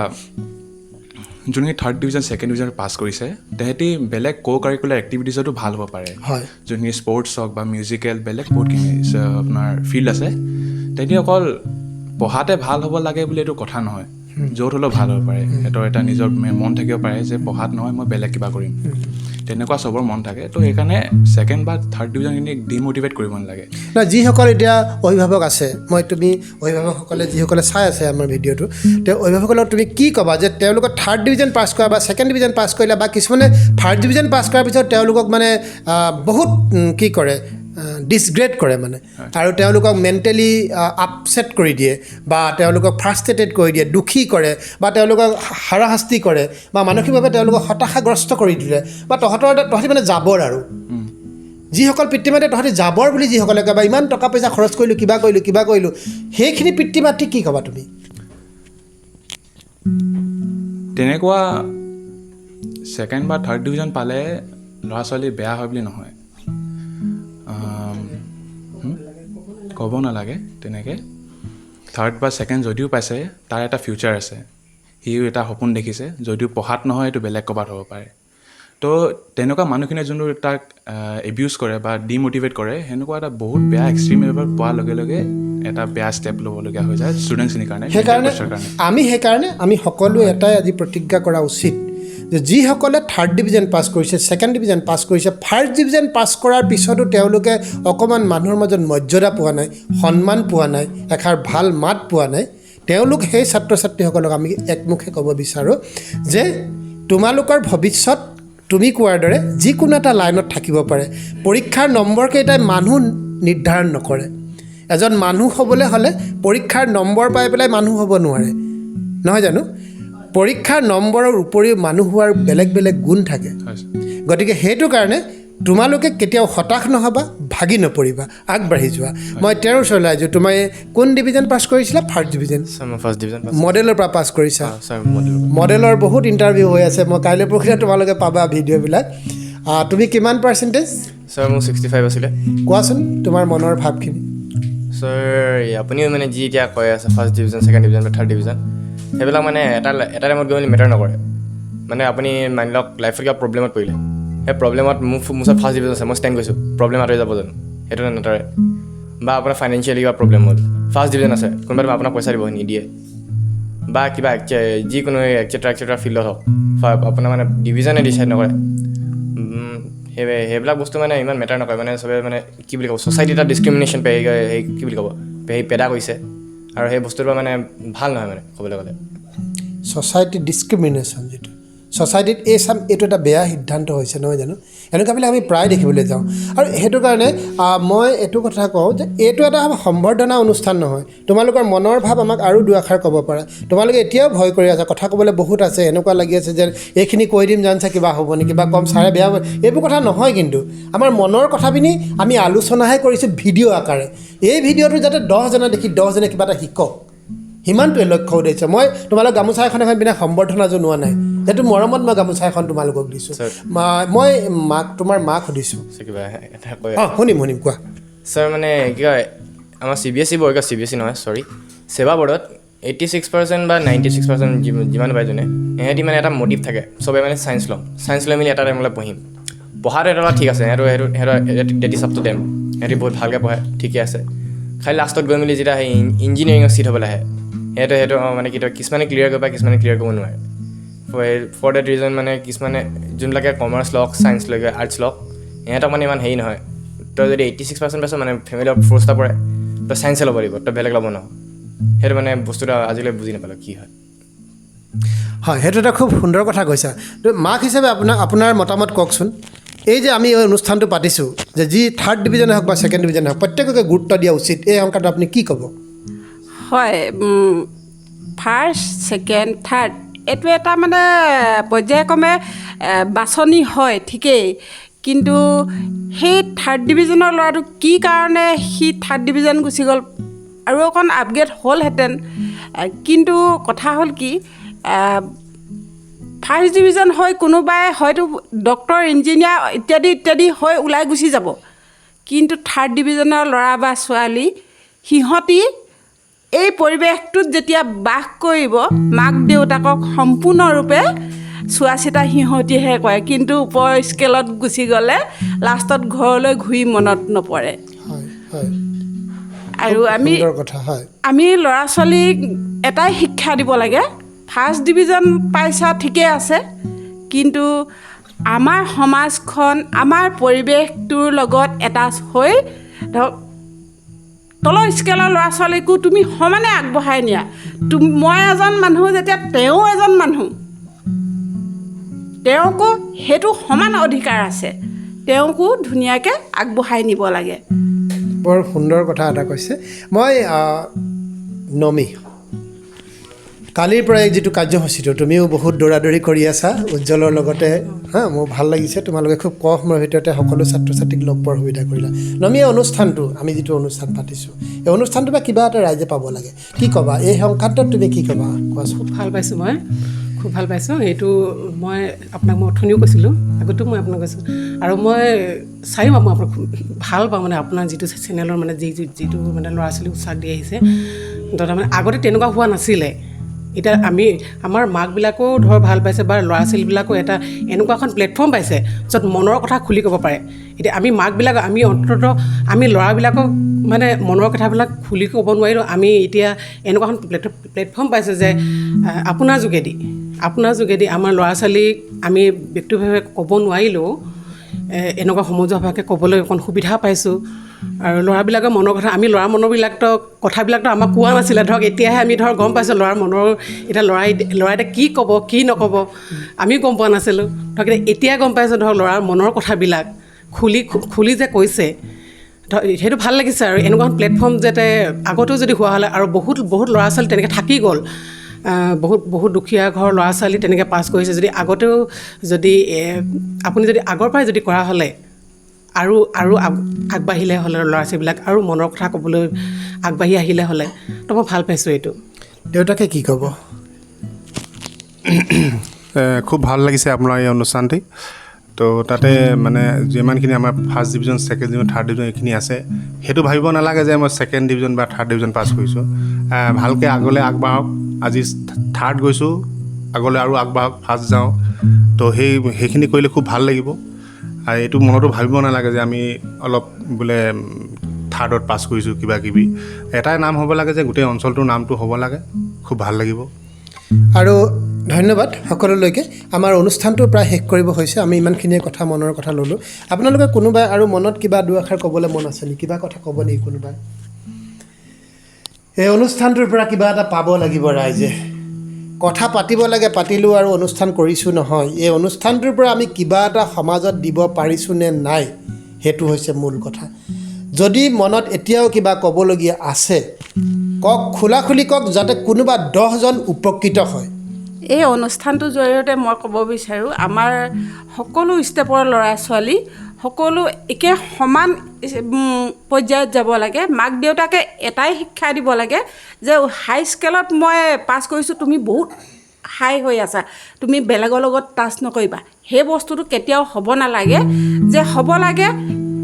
যোনখিনি third division second division pass কৰিছে, তেহেঁতি বেলেগ কো কাৰিকুলাৰ এক্টিভিটিছতো ভাল হ'ব পাৰে। যোনখিনি স্পৰ্টছ হওক বা মিউজিকেল, বেলেগ বহুতখিনি আপোনাৰ ফিল্ড আছে। তেহেঁতি অকল পঢ়াতে ভাল হ'ব লাগে বুলি এইটো কথা নহয়, য'ত হ'লেও ভাল হ'ব পাৰে। সিহঁতৰ এটা নিজৰ মন থাকিব পাৰে যে পঢ়াত নহয়, মই বেলেগ কিবা কৰিম, তেনেকুৱা চবৰ মন থাকে। তো সেইকাৰণে ছেকেণ্ড বা থাৰ্ড ডিভিজনখিনিক ডিম'টিভেট কৰিব নালাগে।
নাই, যিসকল এতিয়া অভিভাৱক আছে, মই তুমি অভিভাৱকসকলে যিসকলে চাই আছে আমাৰ ভিডিঅ'টো, তেওঁ অভিভাৱকসকলক তুমি কি ক'বা যে তেওঁলোকে থাৰ্ড ডিভিজন পাছ কৰা বা ছেকেণ্ড ডিভিজন পাছ কৰিলে বা কিছুমানে ফাৰ্ষ্ট ডিভিজন পাছ কৰাৰ পিছত তেওঁলোকক মানে বহুত কি কৰে, ডিছগ্ৰেড কৰে মানে, আৰু তেওঁলোকক মেণ্টেলি আপছেট কৰি দিয়ে বা তেওঁলোকক ফ্ৰাষ্ট্ৰেটেড কৰি দিয়ে, দুখী কৰে বা তেওঁলোকক হাৰাশাস্তি কৰে বা মানসিকভাৱে তেওঁলোকক হতাশাগ্ৰস্ত কৰি দিলে বা তহঁতি মানে জাবৰ। আৰু যিসকল পিতৃ মাতৃ তহঁতি জাবৰ বুলি যিসকলে কয় বা ইমান টকা পইচা খৰচ কৰিলোঁ, কিবা কৰিলোঁ, কিবা কৰিলোঁ, সেইখিনি পিতৃ মাতৃক কি ক'বা তুমি?
তেনেকুৱা ছেকেণ্ড বা থাৰ্ড ডিভিজন পালে ল'ৰা ছোৱালী বেয়া হয় বুলি নহয়, ক'ব নালাগে তেনেকৈ। থাৰ্ড বা ছেকেণ্ড যদিও পাইছে, তাৰ এটা ফিউচাৰ আছে, সিও এটা সপোন দেখিছে, যদিও পঢ়াত নহয় এইটো বেলেগ ক'ৰবাত হ'ব পাৰে। তো তেনেকুৱা মানুহখিনিয়ে যোনটো তাক এবিউজ কৰে বা ডিম'টিভেট কৰে, সেনেকুৱা এটা বহুত বেয়া এক্সট্ৰিম লেভেলত পোৱাৰ লগে লগে এটা বেয়া ষ্টেপ ল'বলগীয়া হৈ যায় ষ্টুডেণ্টছখিনিৰ কাৰণে।
সেইকাৰণে আমি সকলোৱে এটাই আজি প্ৰতিজ্ঞা কৰা উচিত যে যিসকলে থাৰ্ড ডিভিজন পাছ কৰিছে, ছেকেণ্ড ডিভিজন পাছ কৰিছে, ফাৰ্ষ্ট ডিভিজন পাছ কৰাৰ পিছতো তেওঁলোকে অকণমান মানুহৰ মাজত মৰ্যাদা পোৱা নাই, সন্মান পোৱা নাই, এষাৰ ভাল মাত পোৱা নাই, তেওঁলোক সেই ছাত্ৰ ছাত্ৰীসকলক আমি একমুখে ক'ব বিচাৰোঁ যে তোমালোকৰ ভৱিষ্যত তুমি কোৱাৰ দৰে যিকোনো এটা লাইনত থাকিব পাৰে। পৰীক্ষাৰ নম্বৰকেইটাই মানুহ নিৰ্ধাৰণ নকৰে। এজন মানুহ হ'বলৈ হ'লে পৰীক্ষাৰ নম্বৰ পাই পেলাই মানুহ হ'ব নোৱাৰে, নহয় জানো? পৰীক্ষাৰ নম্বৰৰ উপৰিও মানুহ হোৱাৰ বেলেগ বেলেগ গুণ থাকে। গতিকে সেইটো কাৰণে তোমালোকে কেতিয়াও হতাশ নহ'বা, ভাগি নপৰিবা, আগবাঢ়ি যোৱা। মই তেওঁৰ ওচৰলৈ আহিছোঁ। তোমাৰ কোন ডিভিজন পাছ কৰিছিলা? First division.
First division
মডেলৰ পৰা পাছ কৰিছা। মডেলৰ বহুত ইণ্টাৰভিউ হৈ আছে, মই কাইলৈ পৰহিলৈ তোমালোকে পাবা ভিডিঅ'বিলাক। তুমি কিমান পাৰ্চেণ্টেজ?
ছাৰ মোৰ 65 আছিলে।
কোৱাচোন তোমাৰ মনৰ ভাৱখিনি।
ছাৰ আপুনিও মানে যি এতিয়া কৈ আছে ফাৰ্ষ্ট ডিভিজন, ছেকেণ্ড ডিভিজন বা থাৰ্ড ডিভিজন, সেইবিলাক মানে এটা এটা টাইমত গৈ মেলি মেটাৰ নকৰে। মানে আপুনি মানি লওক লাইফত কিবা প্ৰব্লেমত পৰিলে, সেই প্ৰব্লেমত মোৰ ওচৰত ফাৰ্ষ্ট ডিভিজন আছে, মই ষ্টেণ্ড কৰিছোঁ, প্ৰব্লেম আঁতৰি যাব জানো? সেইটো নাঁতৰে। বা আপোনাৰ ফাইনেন্সিয়েলি কিবা প্ৰব্লেম হ'ল, ফাৰ্ষ্ট ডিভিজন আছে, কোনোবাই আপোনাক পইচা দিব নিদিয়ে, বা কিবা যিকোনো এক্সেট্ৰা এক্সেট্ৰা ফিল্ডত হওক, আপোনাৰ মানে ডিভিজনে ডিচাইড নকৰে। সেইবিলাক বস্তু মানে ইমান মেটাৰ নকৰে। মানে চবে মানে কি বুলি ক'ব, ছ'চাইটি এটা ডিছক্ৰিমিনেশ্যন সেই কি বুলি ক'ব, সেই পেদা কৰিছে, আৰু সেই বস্তুটো মানে ভাল নহয়। মানে ক'বলৈ গ'লে
ছ'চাইটি ডিছক্ৰিমিনেশ্যন যিটো ছ'চাইটিত এই চাম, এইটো এটা বেয়া সিদ্ধান্ত হৈছে, নহয় জানো? এনেকুৱাবিলাক আমি প্ৰায় দেখিবলৈ যাওঁ। আৰু সেইটো কাৰণে মই এইটো কথা কওঁ যে এইটো এটা সম্বৰ্ধনা অনুষ্ঠান নহয়। তোমালোকৰ মনৰ ভাৱ আমাক আৰু দুআষাৰ ক'ব পাৰা। তোমালোকে এতিয়াও ভয় কৰি আছা, কথা ক'বলৈ বহুত আছে, এনেকুৱা লাগি আছে যে এইখিনি কৈ দিম জানছা কিবা হ'ব নেকি, বা কম ছাৰে বেয়া হ'ব, এইবোৰ কথা নহয়। কিন্তু আমাৰ মনৰ কথাখিনি আমি আলোচনাহে কৰিছোঁ ভিডিঅ' আকাৰে। এই ভিডিঅ'টো যাতে 10জনে দেখি 10জনে কিবা এটা শিকক, সিমানটোৱে লক্ষ্য উদ্দেশ্য। মই তোমালোক গামোচা এখন এখন পিন্ধা সম্বৰ্ধনা জনোৱা নাই, সেইটো মৰমত মই গামোচা এখন তোমালোকক দিছোঁ। মই মাক, তোমাৰ মাক সুধিছোঁ। অঁ, শুনিম শুনিম, কোৱা।
ছাৰ মানে কি কয়, আমাৰ CBSE board, CBSE নহয় চৰি, ছেবা বৰ্ডত 86% বা 96% যিমান পায় যোনে, সিহঁতি মানে এটা মটিভ থাকে, চবে মানে ছায়েন্স ল'ম, ছায়েন্স লৈ মেলি এটা টাইমলৈ পঢ়িম। পঢ়াটো এটা ঠিক আছে, সিহঁতৰ সেইটো সিহঁতৰ that is up to them, সিহঁতি বহুত ভালকৈ পঢ়ে, ঠিকে আছে। খালি লাষ্টত গৈ মেলি যেতিয়া সেই ইঞ্জিনিয়াৰিঙৰ ছিট হ'বলৈ আহে, সিহঁতে সেইটো মানে কি কিছুমানে ক্লিয়াৰ কৰিব পাৰে, কিছুমানে ক্লিয়াৰ কৰিব নোৱাৰে। ফৰ that reason মানে কিছুমানে যোনবিলাকে কমাৰ্চ লওক, ছায়েন্স লওক, আৰ্টছ লওক, সিহঁতক মানে ইমান হেৰি নহয়, তই যদি 86% পাইছ মানে ফেমিলি ফ'ৰ্চ এটা পৰে, তই ছায়েন্সে ল'ব লাগিব, তই বেলেগ ল'ব নহয়। সেইটো মানে বস্তুটো আজিলৈ বুজি নাপালোঁ কি হয়।
হয়, সেইটো এটা খুব সুন্দৰ কথা কৈছা। তো মাক হিচাপে আপোনাৰ মতামত কওকচোন, এই যে আমি এই অনুষ্ঠানটো পাতিছোঁ যে যি থাৰ্ড ডিভিজনে হওক বা ছেকেণ্ড ডিভিজনে হওক প্ৰত্যেককে গুৰুত্ব দিয়া উচিত, এই সংখ্যাটো আপুনি কি ক'ব?
হয়, ফাৰ্ষ্ট ছেকেণ্ড থাৰ্ড এইটো এটা মানে পৰ্যায়ক্ৰমে বাছনি হয় ঠিকেই, কিন্তু সেই থাৰ্ড ডিভিজনৰ ল'ৰাটো কি কাৰণে সি থাৰ্ড ডিভিজন গুচি গ'ল আৰু অকণ আপগ্ৰেড হ'লহেঁতেন, কিন্তু কথা হ'ল কি ফাৰ্ষ্ট ডিভিজন হৈ কোনোবাই হয়তো ডক্টৰ ইঞ্জিনিয়াৰ ইত্যাদি ইত্যাদি হৈ ওলাই গুচি যাব, কিন্তু থাৰ্ড ডিভিজনৰ ল'ৰা বা ছোৱালী সিহঁতি এই পৰিৱেশটোত যেতিয়া বাস কৰিব মাক দেউতাকক সম্পূৰ্ণৰূপে চোৱা চিতা সিহঁতিহে কৰে, কিন্তু ওপৰ স্কেলত গুচি গ'লে লাষ্টত ঘৰলৈ ঘূৰি মনত নপৰে। আৰু আমি ল'ৰা ছোৱালীক এটাই শিক্ষা দিব লাগে, ফাৰ্ষ্ট ডিভিজন পাইছা ঠিকে আছে, কিন্তু আমাৰ সমাজখন আমাৰ পৰিৱেশটোৰ লগত এটাচ হৈ ধৰক তলৰ স্কেলৰ ল'ৰা ছোৱালীকো তুমি সমানে আগবঢ়াই নিয়া। মই এজন মানুহ যেতিয়া তেওঁ এজন মানুহ, তেওঁকো সেইটো সমান অধিকাৰ আছে, তেওঁকো ধুনীয়াকৈ আগবঢ়াই নিব লাগে।
বৰ সুন্দৰ কথা এটা কৈছে। মই নমি, কালিৰ পৰা যিটো কাৰ্যসূচীটো তুমিও বহুত দৌৰা দৌৰি কৰি আছা উজ্জ্বলৰ লগতে, হা মোৰ ভাল লাগিছে, তোমালোকে খুব কম সময়ৰ ভিতৰতে সকলো ছাত্ৰ ছাত্ৰীক লগ পোৱাৰ সুবিধা কৰিলা। নমি, এই অনুষ্ঠানটো আমি যিটো অনুষ্ঠান পাতিছোঁ এই অনুষ্ঠানটো বা কিবা এটা ৰাইজে পাব লাগে, কি ক'বা এই সংক্ৰান্তত তুমি কি ক'বা কোৱাচোন?
খুব ভাল পাইছোঁ, মই খুব ভাল পাইছোঁ এইটো। মই আপোনাক মই অথনিও কৈছিলোঁ, আগতেও মই আপোনাক কৈছোঁ, আৰু মই চাইও মই আপোনাক ভাল পাওঁ, মানে আপোনাৰ যিটো চেনেলৰ মানে যিটো মানে ল'ৰা ছোৱালীক উৎসাহ দি আহিছে, তাৰমানে আগতে তেনেকুৱা হোৱা নাছিলে। এতিয়া আমি আমাৰ মাকবিলাকেও ধৰ ভাল পাইছে বা ল'ৰা ছোৱালীবিলাকো এটা এনেকুৱা এখন প্লেটফৰ্ম পাইছে য'ত মনৰ কথা খুলি ক'ব পাৰে। এতিয়া আমি মাকবিলাক আমি অন্ততঃ আমি ল'ৰাবিলাকক মানে মনৰ কথাবিলাক খুলি ক'ব নোৱাৰিলেও আমি এতিয়া এনেকুৱা এখন প্লেটফৰ্ম পাইছে যে আপোনাৰ যোগেদি আমাৰ ল'ৰা ছোৱালীক আমি ব্যক্তিগতভাৱে ক'ব নোৱাৰিলেও এনেকুৱা সমজুৱাভাৱে ক'বলৈ অকণ সুবিধা পাইছোঁ। আৰু ল'ৰাবিলাকৰ মনৰ কথা আমি ল'ৰা মনৰবিলাকতো কথাবিলাকতো আমাক কোৱা নাছিলে, ধৰক এতিয়াহে আমি ধৰক গম পাইছোঁ ল'ৰাৰ মনৰ, এতিয়া ল'ৰাই এতিয়া কি ক'ব কি নক'ব আমিও গম পোৱা নাছিলোঁ, ধৰক এতিয়া গম পাইছোঁ ধৰক ল'ৰাৰ মনৰ কথাবিলাক খুলি খুলি যে কৈছে, ধৰক সেইটো ভাল লাগিছে। আৰু এনেকুৱা প্লেটফৰ্ম যাতে আগতেও যদি হোৱা হ'লে আৰু বহুত বহুত ল'ৰা ছোৱালী তেনেকৈ থাকি গ'ল, বহুত বহুত দুখীয়া ঘৰৰ ল'ৰা ছোৱালী তেনেকৈ পাছ কৰিছে, যদি আগতেও যদি আপুনি যদি আগৰ পৰাই যদি কৰা হ'লে আৰু আৰু আগবাঢ়িলে হ'লে ল'ৰা ছোৱালীবিলাক আৰু মনৰ কথা ক'বলৈ আগবাঢ়ি আহিলে হ'লে, তো মই ভাল পাইছোঁ এইটো।
দেউতাকে কি ক'ব?
খুব ভাল লাগিছে আপোনাৰ এই অনুষ্ঠানটি। তো তাতে মানে যিমানখিনি আমাৰ first division second division third division এইখিনি আছে, সেইটো ভাবিব নালাগে যে মই ছেকেণ্ড ডিভিজন বা থাৰ্ড ডিভিজন পাছ কৰিছোঁ। ভালকৈ আগলৈ আগবাঢ়ক, আজি থাৰ্ড গৈছোঁ আগলৈ আৰু আগবাঢ়ক, ফাৰ্ষ্ট যাওঁ, তো সেইখিনি কৰিলে খুব ভাল লাগিব। আৰু এইটো মনতো ভাবিব নালাগে যে আমি অলপ বোলে থাৰ্ডত পাছ কৰিছোঁ কিবা কিবি, এটাই নাম হ'ব লাগে যে গোটেই অঞ্চলটোৰ নামটো হ'ব লাগে, খুব ভাল লাগিব।
আৰু ধন্যবাদ সকলোলৈকে। আমাৰ অনুষ্ঠানটো প্ৰায় শেষ কৰিব হৈছে, আমি ইমানখিনিয়ে কথা মনৰ কথা ল'লোঁ। আপোনালোকে কোনোবাই আৰু মনত কিবা দুআষাৰ ক'বলৈ মন আছে নেকি, কিবা কথা ক'ব নেকি কোনোবাই? এই অনুষ্ঠানটোৰ পৰা কিবা এটা পাব লাগিব ৰাইজে, কথা পাতিব লাগে পাতিলোঁ আৰু অনুষ্ঠান কৰিছোঁ নহয়, এই অনুষ্ঠানটোৰ পৰা আমি কিবা এটা সমাজত দিব পাৰিছোঁ নে নাই সেইটো হৈছে মূল কথা। যদি মনত এতিয়াও কিবা ক'বলগীয়া আছে কওক, খোলাখুলি কওক, যাতে কোনোবা 10জন উপকৃত হয়।
এই অনুষ্ঠানটোৰ জৰিয়তে মই ক'ব বিচাৰোঁ আমাৰ সকলো ষ্টেপৰ ল'ৰা ছোৱালী সকলো একে সমান পৰ্যায়ত যাব লাগে। মাক দেউতাকে এটাই শিক্ষা দিব লাগে যে হাই স্কেলত মই পাছ কৰিছোঁ, তুমি বহুত হাই হৈ আছা, তুমি বেলেগৰ লগত টাচ নকৰিবা, সেই বস্তুটো কেতিয়াও হ'ব নালাগে। যে হ'ব লাগে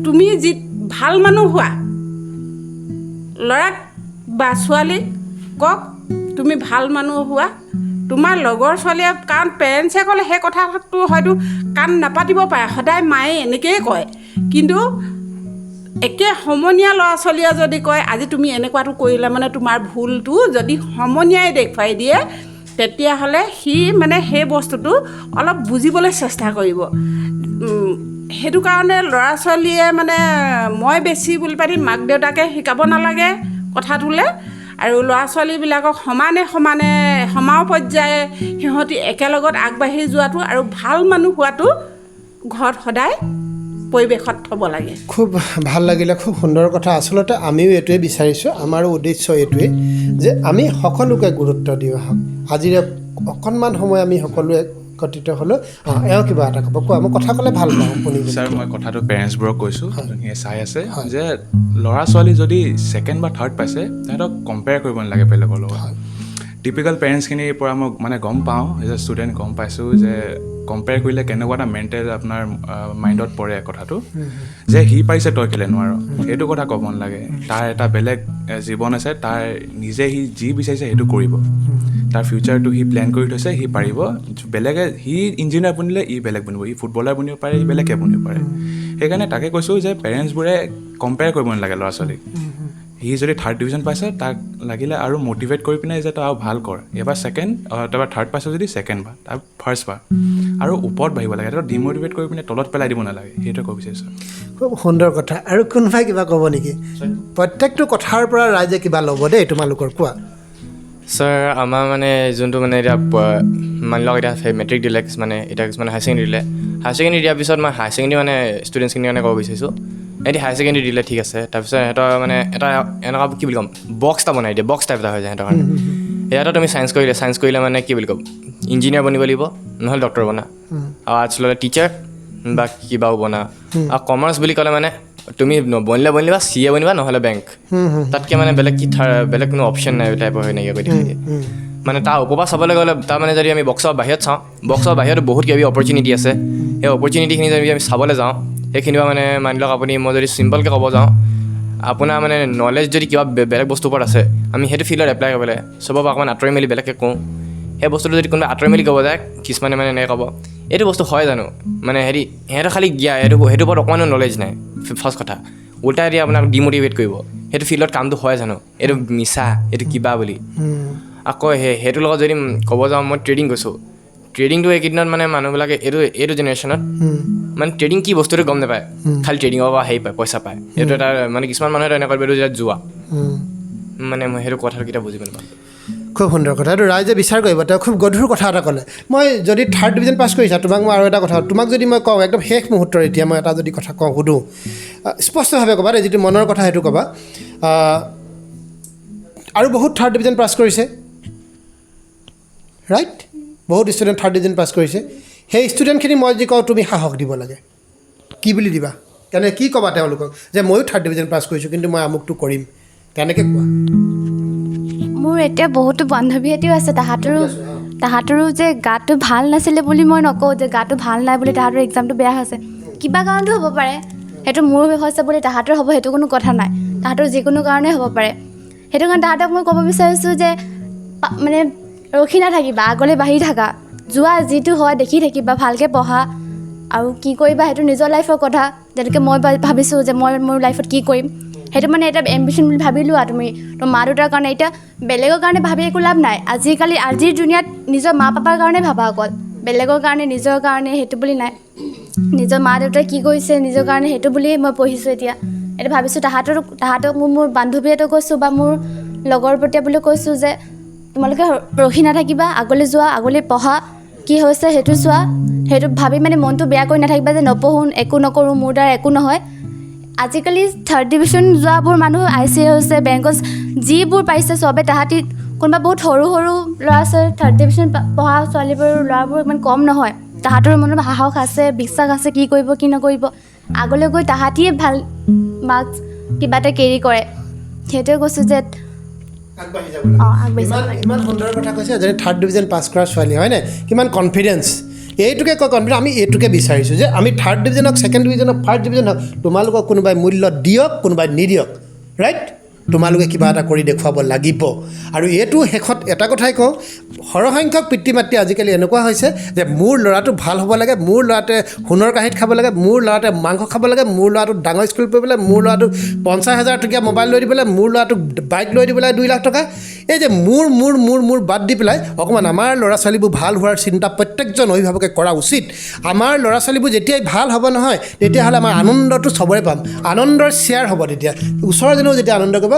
তুমি যি ভাল মানুহ হোৱা, ল'ৰাক বা ছোৱালীক কওক তুমি ভাল মানুহ হোৱা, তোমাৰ লগৰ ছোৱালীয়ে, কাৰণ পেৰেণ্টছে ক'লে সেই কথাটো হয়তো কাণ নাপাতিব পাৰে, সদায় মায়ে এনেকৈয়ে কয়, কিন্তু একে সমনীয়া ল'ৰা ছোৱালীয়ে যদি কয় আজি তুমি এনেকুৱাটো কৰিলে মানে তোমাৰ ভুলটো যদি সমনীয়াই দেখুৱাই দিয়ে, তেতিয়াহ'লে সি মানে সেই বস্তুটো অলপ বুজিবলৈ চেষ্টা কৰিব। সেইটো কাৰণে ল'ৰা ছোৱালীয়ে মানে মই বেছি বুলি পাতি মাক দেউতাকে শিকাব নালাগে কথাটোলৈ। আৰু ল'ৰা ছোৱালীবিলাকক সমানে সমানে সম পৰ্যায়ে সিহঁতি একেলগত আগবাঢ়ি যোৱাটো আৰু ভাল মানুহ হোৱাটো ঘৰত সদায় পৰিৱেশত থ'ব লাগে।
খুব ভাল লাগিলে, খুব সুন্দৰ কথা। আচলতে আমিও এইটোৱে বিচাৰিছোঁ, আমাৰো উদ্দেশ্য এইটোৱেই যে আমি সকলোকে গুৰুত্ব দিওঁ আহক। আজিৰে অকণমান সময় আমি সকলোৱে একত্ৰিত হ'লোঁ। এওঁ কিবা এটা ক'ব, কোৱা। মই কথা ক'লে ভাল পাওঁ শুনি।
ছাৰ, মই কথাটো পেৰেণ্টছবোৰক কৈছোঁ যোনখিনিয়ে চাই আছে যে ল'ৰা ছোৱালী যদি ছেকেণ্ড বা থাৰ্ড পাইছে তেহেঁতক কম্পেয়াৰ কৰিব নালাগে বেলেগৰ লগত। টিপিকেল পেৰেণ্টছখিনিৰ পৰা মই মানে গম পাওঁ, এজ এ ষ্টুডেণ্ট গম পাইছোঁ যে কম্পেয়াৰ কৰিলে কেনেকুৱা এটা মেণ্টেল আপোনাৰ মাইণ্ডত পৰে কথাটো, যে সি পাৰিছে তই কেলৈ নোৱাৰ, সেইটো কথা ক'ব নালাগে। তাৰ এটা বেলেগ জীৱন আছে, তাৰ নিজে সি যি বিচাৰিছে সেইটো কৰিব, তাৰ ফিউচাৰটো সি প্লেন কৰি থৈছে, সি পাৰিব। বেলেগে সি ইঞ্জিনিয়াৰ বনিলে ই বেলেগ বনিব, ই ফুটবলাৰ বনিব পাৰে, ই বেলেগকৈ বনিব পাৰে। সেইকাৰণে তাকে কৈছোঁ যে পেৰেণ্টছবোৰে কম্পেয়াৰ কৰিব নালাগে ল'ৰা ছোৱালীক। সি যদি থাৰ্ড ডিভিজন পাইছে তাক লাগিলে আৰু মটিভেট কৰি পিনে যে তই আৰু ভাল কৰ, এইবাৰ ছেকেণ্ড, তাৰপৰা থাৰ্ড পাইছে যদি ছেকেণ্ড বা তাৰ ফাৰ্ষ্ট বা আৰু ওপৰত বাঢ়িব লাগে, তই ডিমটিভেট কৰি পিনে তলত পেলাই দিব নালাগে, সেইটোৱে ক'ব বিচাৰিছোঁ।
খুব সুন্দৰ কথা। আৰু কোনোবাই কিবা ক'ব নেকি? প্ৰত্যেকটো কথাৰ পৰা ৰাইজে কিবা ল'ব দেই তোমালোকৰ, কোৱা।
ছাৰ, আমাৰ মানে যোনটো মানে এতিয়া মানি লওক এতিয়া মেট্ৰিক দিলে কিছুমানে, এতিয়া কিছুমানে হায়াৰ ছেকেণ্ডেৰী দিলে। হায়াৰ ছেকেণ্ডেৰী দিয়াৰ পিছত মই হায়াৰ ছেকেণ্ডেৰী মানে ষ্টুডেণ্টছখিনিৰ কাৰণে ক'ব বিচাৰিছোঁ, সিহঁতি হায়াৰ ছেকেণ্ডেৰী দিলে ঠিক আছে, তাৰপিছত সিহঁতৰ মানে এটা এনেকুৱা কি বুলি ক'ম বক্স এটা বনাই দিয়ে, বক্স টাইপ এটা হৈ যায় সিহঁতৰ কাৰণে। ইয়াতে তুমি ছায়েন্স কৰিলে, ছায়েন্স কৰিলে মানে কি বুলি ক'ম ইঞ্জিনিয়াৰ বনিব লাগিব, নহ'লে ডক্টৰ বনা, আৰু আৰ্টছ ল'লে টিচাৰ বা কিবাও বনা, আৰু কমাৰ্চ বুলি ক'লে মানে তুমি বনিলে বনিবা চি এ বনিবা, নহ'লে বেংক, তাতকৈ মানে বেলেগ কি বেলেগ কোনো অপশ্যন নাই টাইপৰ হৈ নাইকিয়া কৰি দেখাই দিয়ে। মানে তাৰ ওপৰ পৰা চাবলৈ গ'লে তাৰ মানে যদি আমি বক্সৰ বাহিৰত চাওঁ, বক্সৰ বাহিৰতো বহুত কিবা অপৰচুনিটি আছে। সেই অপৰচুনিটিখিনি যদি আমি চাবলৈ যাওঁ, সেইখিনি মানে মানি লওক আপুনি, মই যদি চিম্পলকৈ ক'ব যাওঁ, আপোনাৰ মানে নলেজ যদি কিবা বেলেগ বস্তুৰ ওপৰত আছে, আমি সেইটো ফিল্ডত এপ্লাই কৰিব লাগে। চবৰ পৰা অকণমান আঁতৰি মেলি বেলেগকৈ কওঁ, সেই বস্তুটো যদি কোনোবাই আঁতৰি মেলি ক'ব যায়, কিছুমানে মানে এনেকৈ ক'ব এইটো বস্তু হয় জানো, মানে হেৰি সিহঁতৰ খালি জ্ঞান সেইটো সেইটোৰ ওপৰত অকণমানো নলেজ নাই। ফাৰ্ষ্ট কথা উল্টাই দিয়ে আপোনাক ডিমটিভেট কৰিব, সেইটো ফিল্ডত কামটো হয় জানো, এইটো মিছা, এইটো কিবা বুলি। আকৌ সেইটোৰ লগত যদি ক'ব যাওঁ, মই ট্ৰেডিং কৈছোঁ, ট্ৰেডিংটো এইকেইদিনত মানে মানুহবিলাকে এইটো এইটো জেনেৰেশ্যনত মানে ট্ৰেডিং কি বস্তুটো গম নাপায়, খালি ট্ৰেডিঙৰ পৰা হেৰি পায়, পইচা পায়। সেইটো এটা মানে কিছুমান মানুহে এনেকুৱা কৰিব যে যোৱা, মানে মই সেইটো কথাটো কেতিয়াও বুজি নাপাওঁ।
খুব সুন্দৰ কথা, এইটো ৰাইজে বিচাৰ কৰিব। তেওঁ খুব গধুৰ কথা এটা ক'লে। মই যদি থাৰ্ড ডিভিজন পাছ কৰিছা, তোমাক মই আৰু এটা কথা, তোমাক যদি মই কওঁ একদম শেষ মুহূৰ্তৰ এতিয়া মই এটা যদি কথা কওঁ, সুধোঁ, স্পষ্টভাৱে ক'বা দেই, যিটো মনৰ কথা সেইটো ক'বা। আৰু বহুত থাৰ্ড ডিভিজন পাছ কৰিছে, ৰাইট? বহুত ষ্টুডেণ্ট থাৰ্ড ডিভিজন পাছ কৰিছে। সেই ষ্টুডেণ্টখিনি মই যি কওঁ তুমি সাহস দিব লাগে, কি বুলি দিবা, কেনে কি ক'বা তেওঁলোকক যে ময়ো থাৰ্ড ডিভিজন পাছ কৰিছোঁ কিন্তু মই আমুকটো কৰিম, তেনেকৈ কোৱা।
মোৰ এতিয়া বহুতো বান্ধৱীহঁতেও আছে, তাহাঁতৰো যে গাটো ভাল নাছিলে বুলি মই নকওঁ, যে গাটো ভাল নাই বুলি তাহাঁতৰ এক্সামটো বেয়া হৈছে, কিবা কাৰণতো হ'ব পাৰে, সেইটো মোৰ হৈছে বুলি তাহাঁতৰ হ'ব সেইটো কোনো কথা নাই, তাহাঁতৰ যিকোনো কাৰণেই হ'ব পাৰে। সেইটো কাৰণে তাহাঁতক মই ক'ব বিচাৰিছোঁ যে মানে ৰখি নাথাকিবা, আগলৈ বাঢ়ি থাকা, যোৱা যিটো হয় দেখি থাকিবা, ভালকৈ পঢ়া, আৰু কি কৰিবা সেইটো নিজৰ লাইফৰ কথা। যেনেকৈ মই ভাবিছোঁ যে মই মোৰ লাইফত কি কৰিম, সেইটো মানে এটা এম্বিশ্যন বুলি ভাবি লোৱা তুমি, তোমাৰ মা দেউতাৰ কাৰণে, এতিয়া বেলেগৰ কাৰণে ভাবি একো লাভ নাই। আজিকালি আজিৰ দুনীয়াত নিজৰ মা পাপাৰ কাৰণে ভাবা, অকল বেলেগৰ কাৰণে নিজৰ কাৰণে সেইটো বুলি নাই। নিজৰ মা দেউতাই কি কৰিছে নিজৰ কাৰণে সেইটো বুলিয়ে মই পঢ়িছোঁ এতিয়া। এতিয়া ভাবিছোঁ তাহাঁতক মোৰ বান্ধৱীহঁতক কৈছোঁ বা মোৰ লগৰ প্ৰতি বুলি কৈছোঁ যে তোমালোকে ৰখি নাথাকিবা, আগলৈ যোৱা, আগলৈ পঢ়া, কি হৈছে সেইটো চোৱা, সেইটো ভাবি মানে মনটো বেয়া কৰি নাথাকিবা যে নপঢ়োঁ, একো নকৰোঁ, মোৰ দ্বাৰা একো নহয়। আজিকালি থাৰ্ড ডিভিশ্যন যোৱাবোৰ মানুহ I C এ হৈছে, বেংকত যিবোৰ পাইছে চবে, তাহাঁতি কোনোবা বহুত সৰু সৰু ল'ৰা ছোৱালী থাৰ্ড ডিভিশ্যন পঢ়া ছোৱালীবোৰ ল'ৰাবোৰ ইমান কম নহয়, তাহাঁতৰ মনত সাহস আছে, বিশ্বাস আছে কি কৰিব কি নকৰিব, আগলৈ গৈ তাহাঁতিয়ে ভাল মাৰ্কছ কিবা এটা কেৰি কৰে। সেইটোৱে কৈছোঁ যে
আগবাঢ়ি যাব লাগে। ইমান সুন্দৰ কথা কৈছে এজনী থাৰ্ড ডিভিজন পাছ কৰা ছোৱালী, হয়নে? কিমান কনফিডেঞ্চ, এইটোকে কয় কনফিডেঞ্চ। আমি এইটোকে বিচাৰিছোঁ যে আমি থাৰ্ড ডিভিজন হওক, ছেকেণ্ড ডিভিজন হওক, ফাৰ্ষ্ট ডিভিজন হওক, তোমালোকক কোনোবাই মূল্য দিয়ক, কোনোবাই নিদিয়ক, ৰাইট? তোমালোকে কিবা এটা কৰি দেখুৱাব লাগিব। আৰু এইটো শেষত এটা কথাই কওঁ, সৰহসংখ্যক পিতৃ মাতৃ আজিকালি এনেকুৱা হৈছে যে মোৰ ল'ৰাটো ভাল হ'ব লাগে, মোৰ ল'ৰাটোৱে সোণৰ কাঁহীত খাব লাগে, মোৰ ল'ৰাটোৱে মাংস খাব লাগে, মোৰ ল'ৰাটো ডাঙৰ স্কুল পঢ়িব লাগে, মোৰ ল'ৰাটোক 50,000 টকীয়া মোবাইল লৈ দিব লাগে, মোৰ ল'ৰাটোক বাইক লৈ দিব লাগে 2 লাখ টকা। এই যে মোৰ মোৰ মোৰ মোৰ বাদ দি পেলাই অকণমান আমাৰ ল'ৰা ছোৱালীবোৰ ভাল হোৱাৰ চিন্তা প্ৰত্যেকজন অভিভাৱকে কৰা উচিত। আমাৰ ল'ৰা ছোৱালীবোৰ যেতিয়াই ভাল হ'ব নহয়, তেতিয়াহ'লে আমাৰ আনন্দটো চবৰে পাম, আনন্দৰ শ্বেয়াৰ হ'ব। তেতিয়া ওচৰজনেও যেতিয়া আনন্দ কৰিব,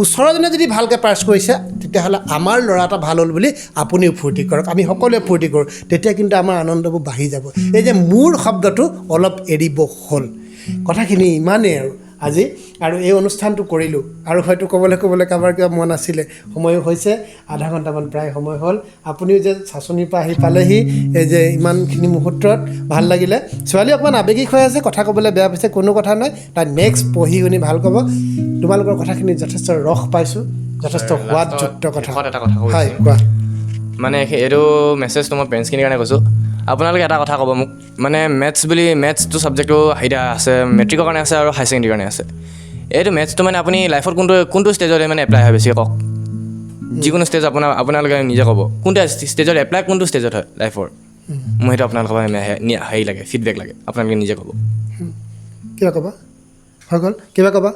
ওচৰজনে যদি ভালকৈ পাছ কৰিছে, তেতিয়াহ'লে আমাৰ ল'ৰা এটা ভাল হ'ল বুলি আপুনিও ফূৰ্তি কৰক, আমি সকলোৱে ফূৰ্তি কৰোঁ, তেতিয়া কিন্তু আমাৰ আনন্দবোৰ বাঢ়ি যাব। এই যে মোৰ শব্দটো অলপ এৰিব হ'ল। কথাখিনি ইমানেই আৰু আজি আৰু এই অনুষ্ঠানটো কৰিলোঁ। আৰু হয়তো ক'বলৈ ক'বলৈ কাৰোবাৰ কিবা মন আছিলে, সময়ো হৈছে, আধা ঘণ্টামান প্ৰায় সময় হ'ল। আপুনিও যে চাচনিৰ পৰা আহি পালেহি এই যে ইমানখিনি মুহূৰ্তত ভাল লাগিলে। ছোৱালী অকণমান আৱেগিক হৈ আছে, কথা ক'বলৈ বেয়া পাইছে, কোনো কথা নাই, তাই নেক্সট পঢ়ি শুনি ভাল ক'ব। তোমালোকৰ কথাখিনি যথেষ্ট ৰস পাইছোঁ, যথেষ্ট সোৱাদযুক্ত কথা।
এটা কথা
হয় কোৱা।
মানে এইটো মেছেজটো মই পেৰেণ্টছখিনিৰ কাৰণে কৈছোঁ, আপোনালোকে এটা কথা ক'ব মোক, মানে মেথছ বুলি মেথছটো ছাবজেক্টটো এতিয়া আছে, মেট্ৰিকৰ কাৰণে আছে আৰু হাই ছেকেণ্ডেৰীৰ কাৰণে আছে। এইটো মেথছটো মানে আপুনি লাইফত কোনটো কোনটো ষ্টেজত মানে এপ্লাই হয় বেছিকৈ কওক? যিকোনো ষ্টেজ আপোনালোকে নিজে ক'ব কোনটো ষ্টেজত এপ্লাই, কোনটো ষ্টেজত হয় লাইফৰ। মোৰ সেইটো আপোনালোকৰ হেৰি লাগে, ফিডবেক লাগে, আপোনালোকে নিজে ক'ব।
কিবা ক'বা? হৈ গ'ল? কিবা ক'বা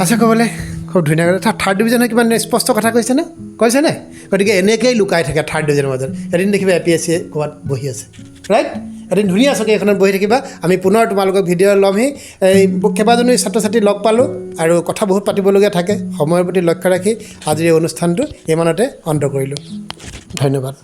আছে ক'বলৈ? খুব ধুনীয়া কথা। থাৰ্ড ডিভিজনে কিমান স্পষ্ট কথা কৈছেনে? কৈছেনে? গতিকে এনেকৈয়ে লুকাই থাকে থাৰ্ড ডিভিজনৰ মাজত। এদিন দেখিবা এ পি এছ চিয়ে ক'ৰবাত বহি আছে, ৰাইট? এদিন ধুনীয়া চকী এখনত বহি থাকিবা। আমি পুনৰ তোমালোকক ভিডিঅ' ল'মহি। এই কেইবাজনো ছাত্ৰ ছাত্ৰী লগ পালোঁ আৰু কথা বহুত পাতিবলগীয়া থাকে, সময়ৰ প্ৰতি লক্ষ্য ৰাখি আজিৰ এই অনুষ্ঠানটো ইমানতে অন্ত কৰিলোঁ। ধন্যবাদ।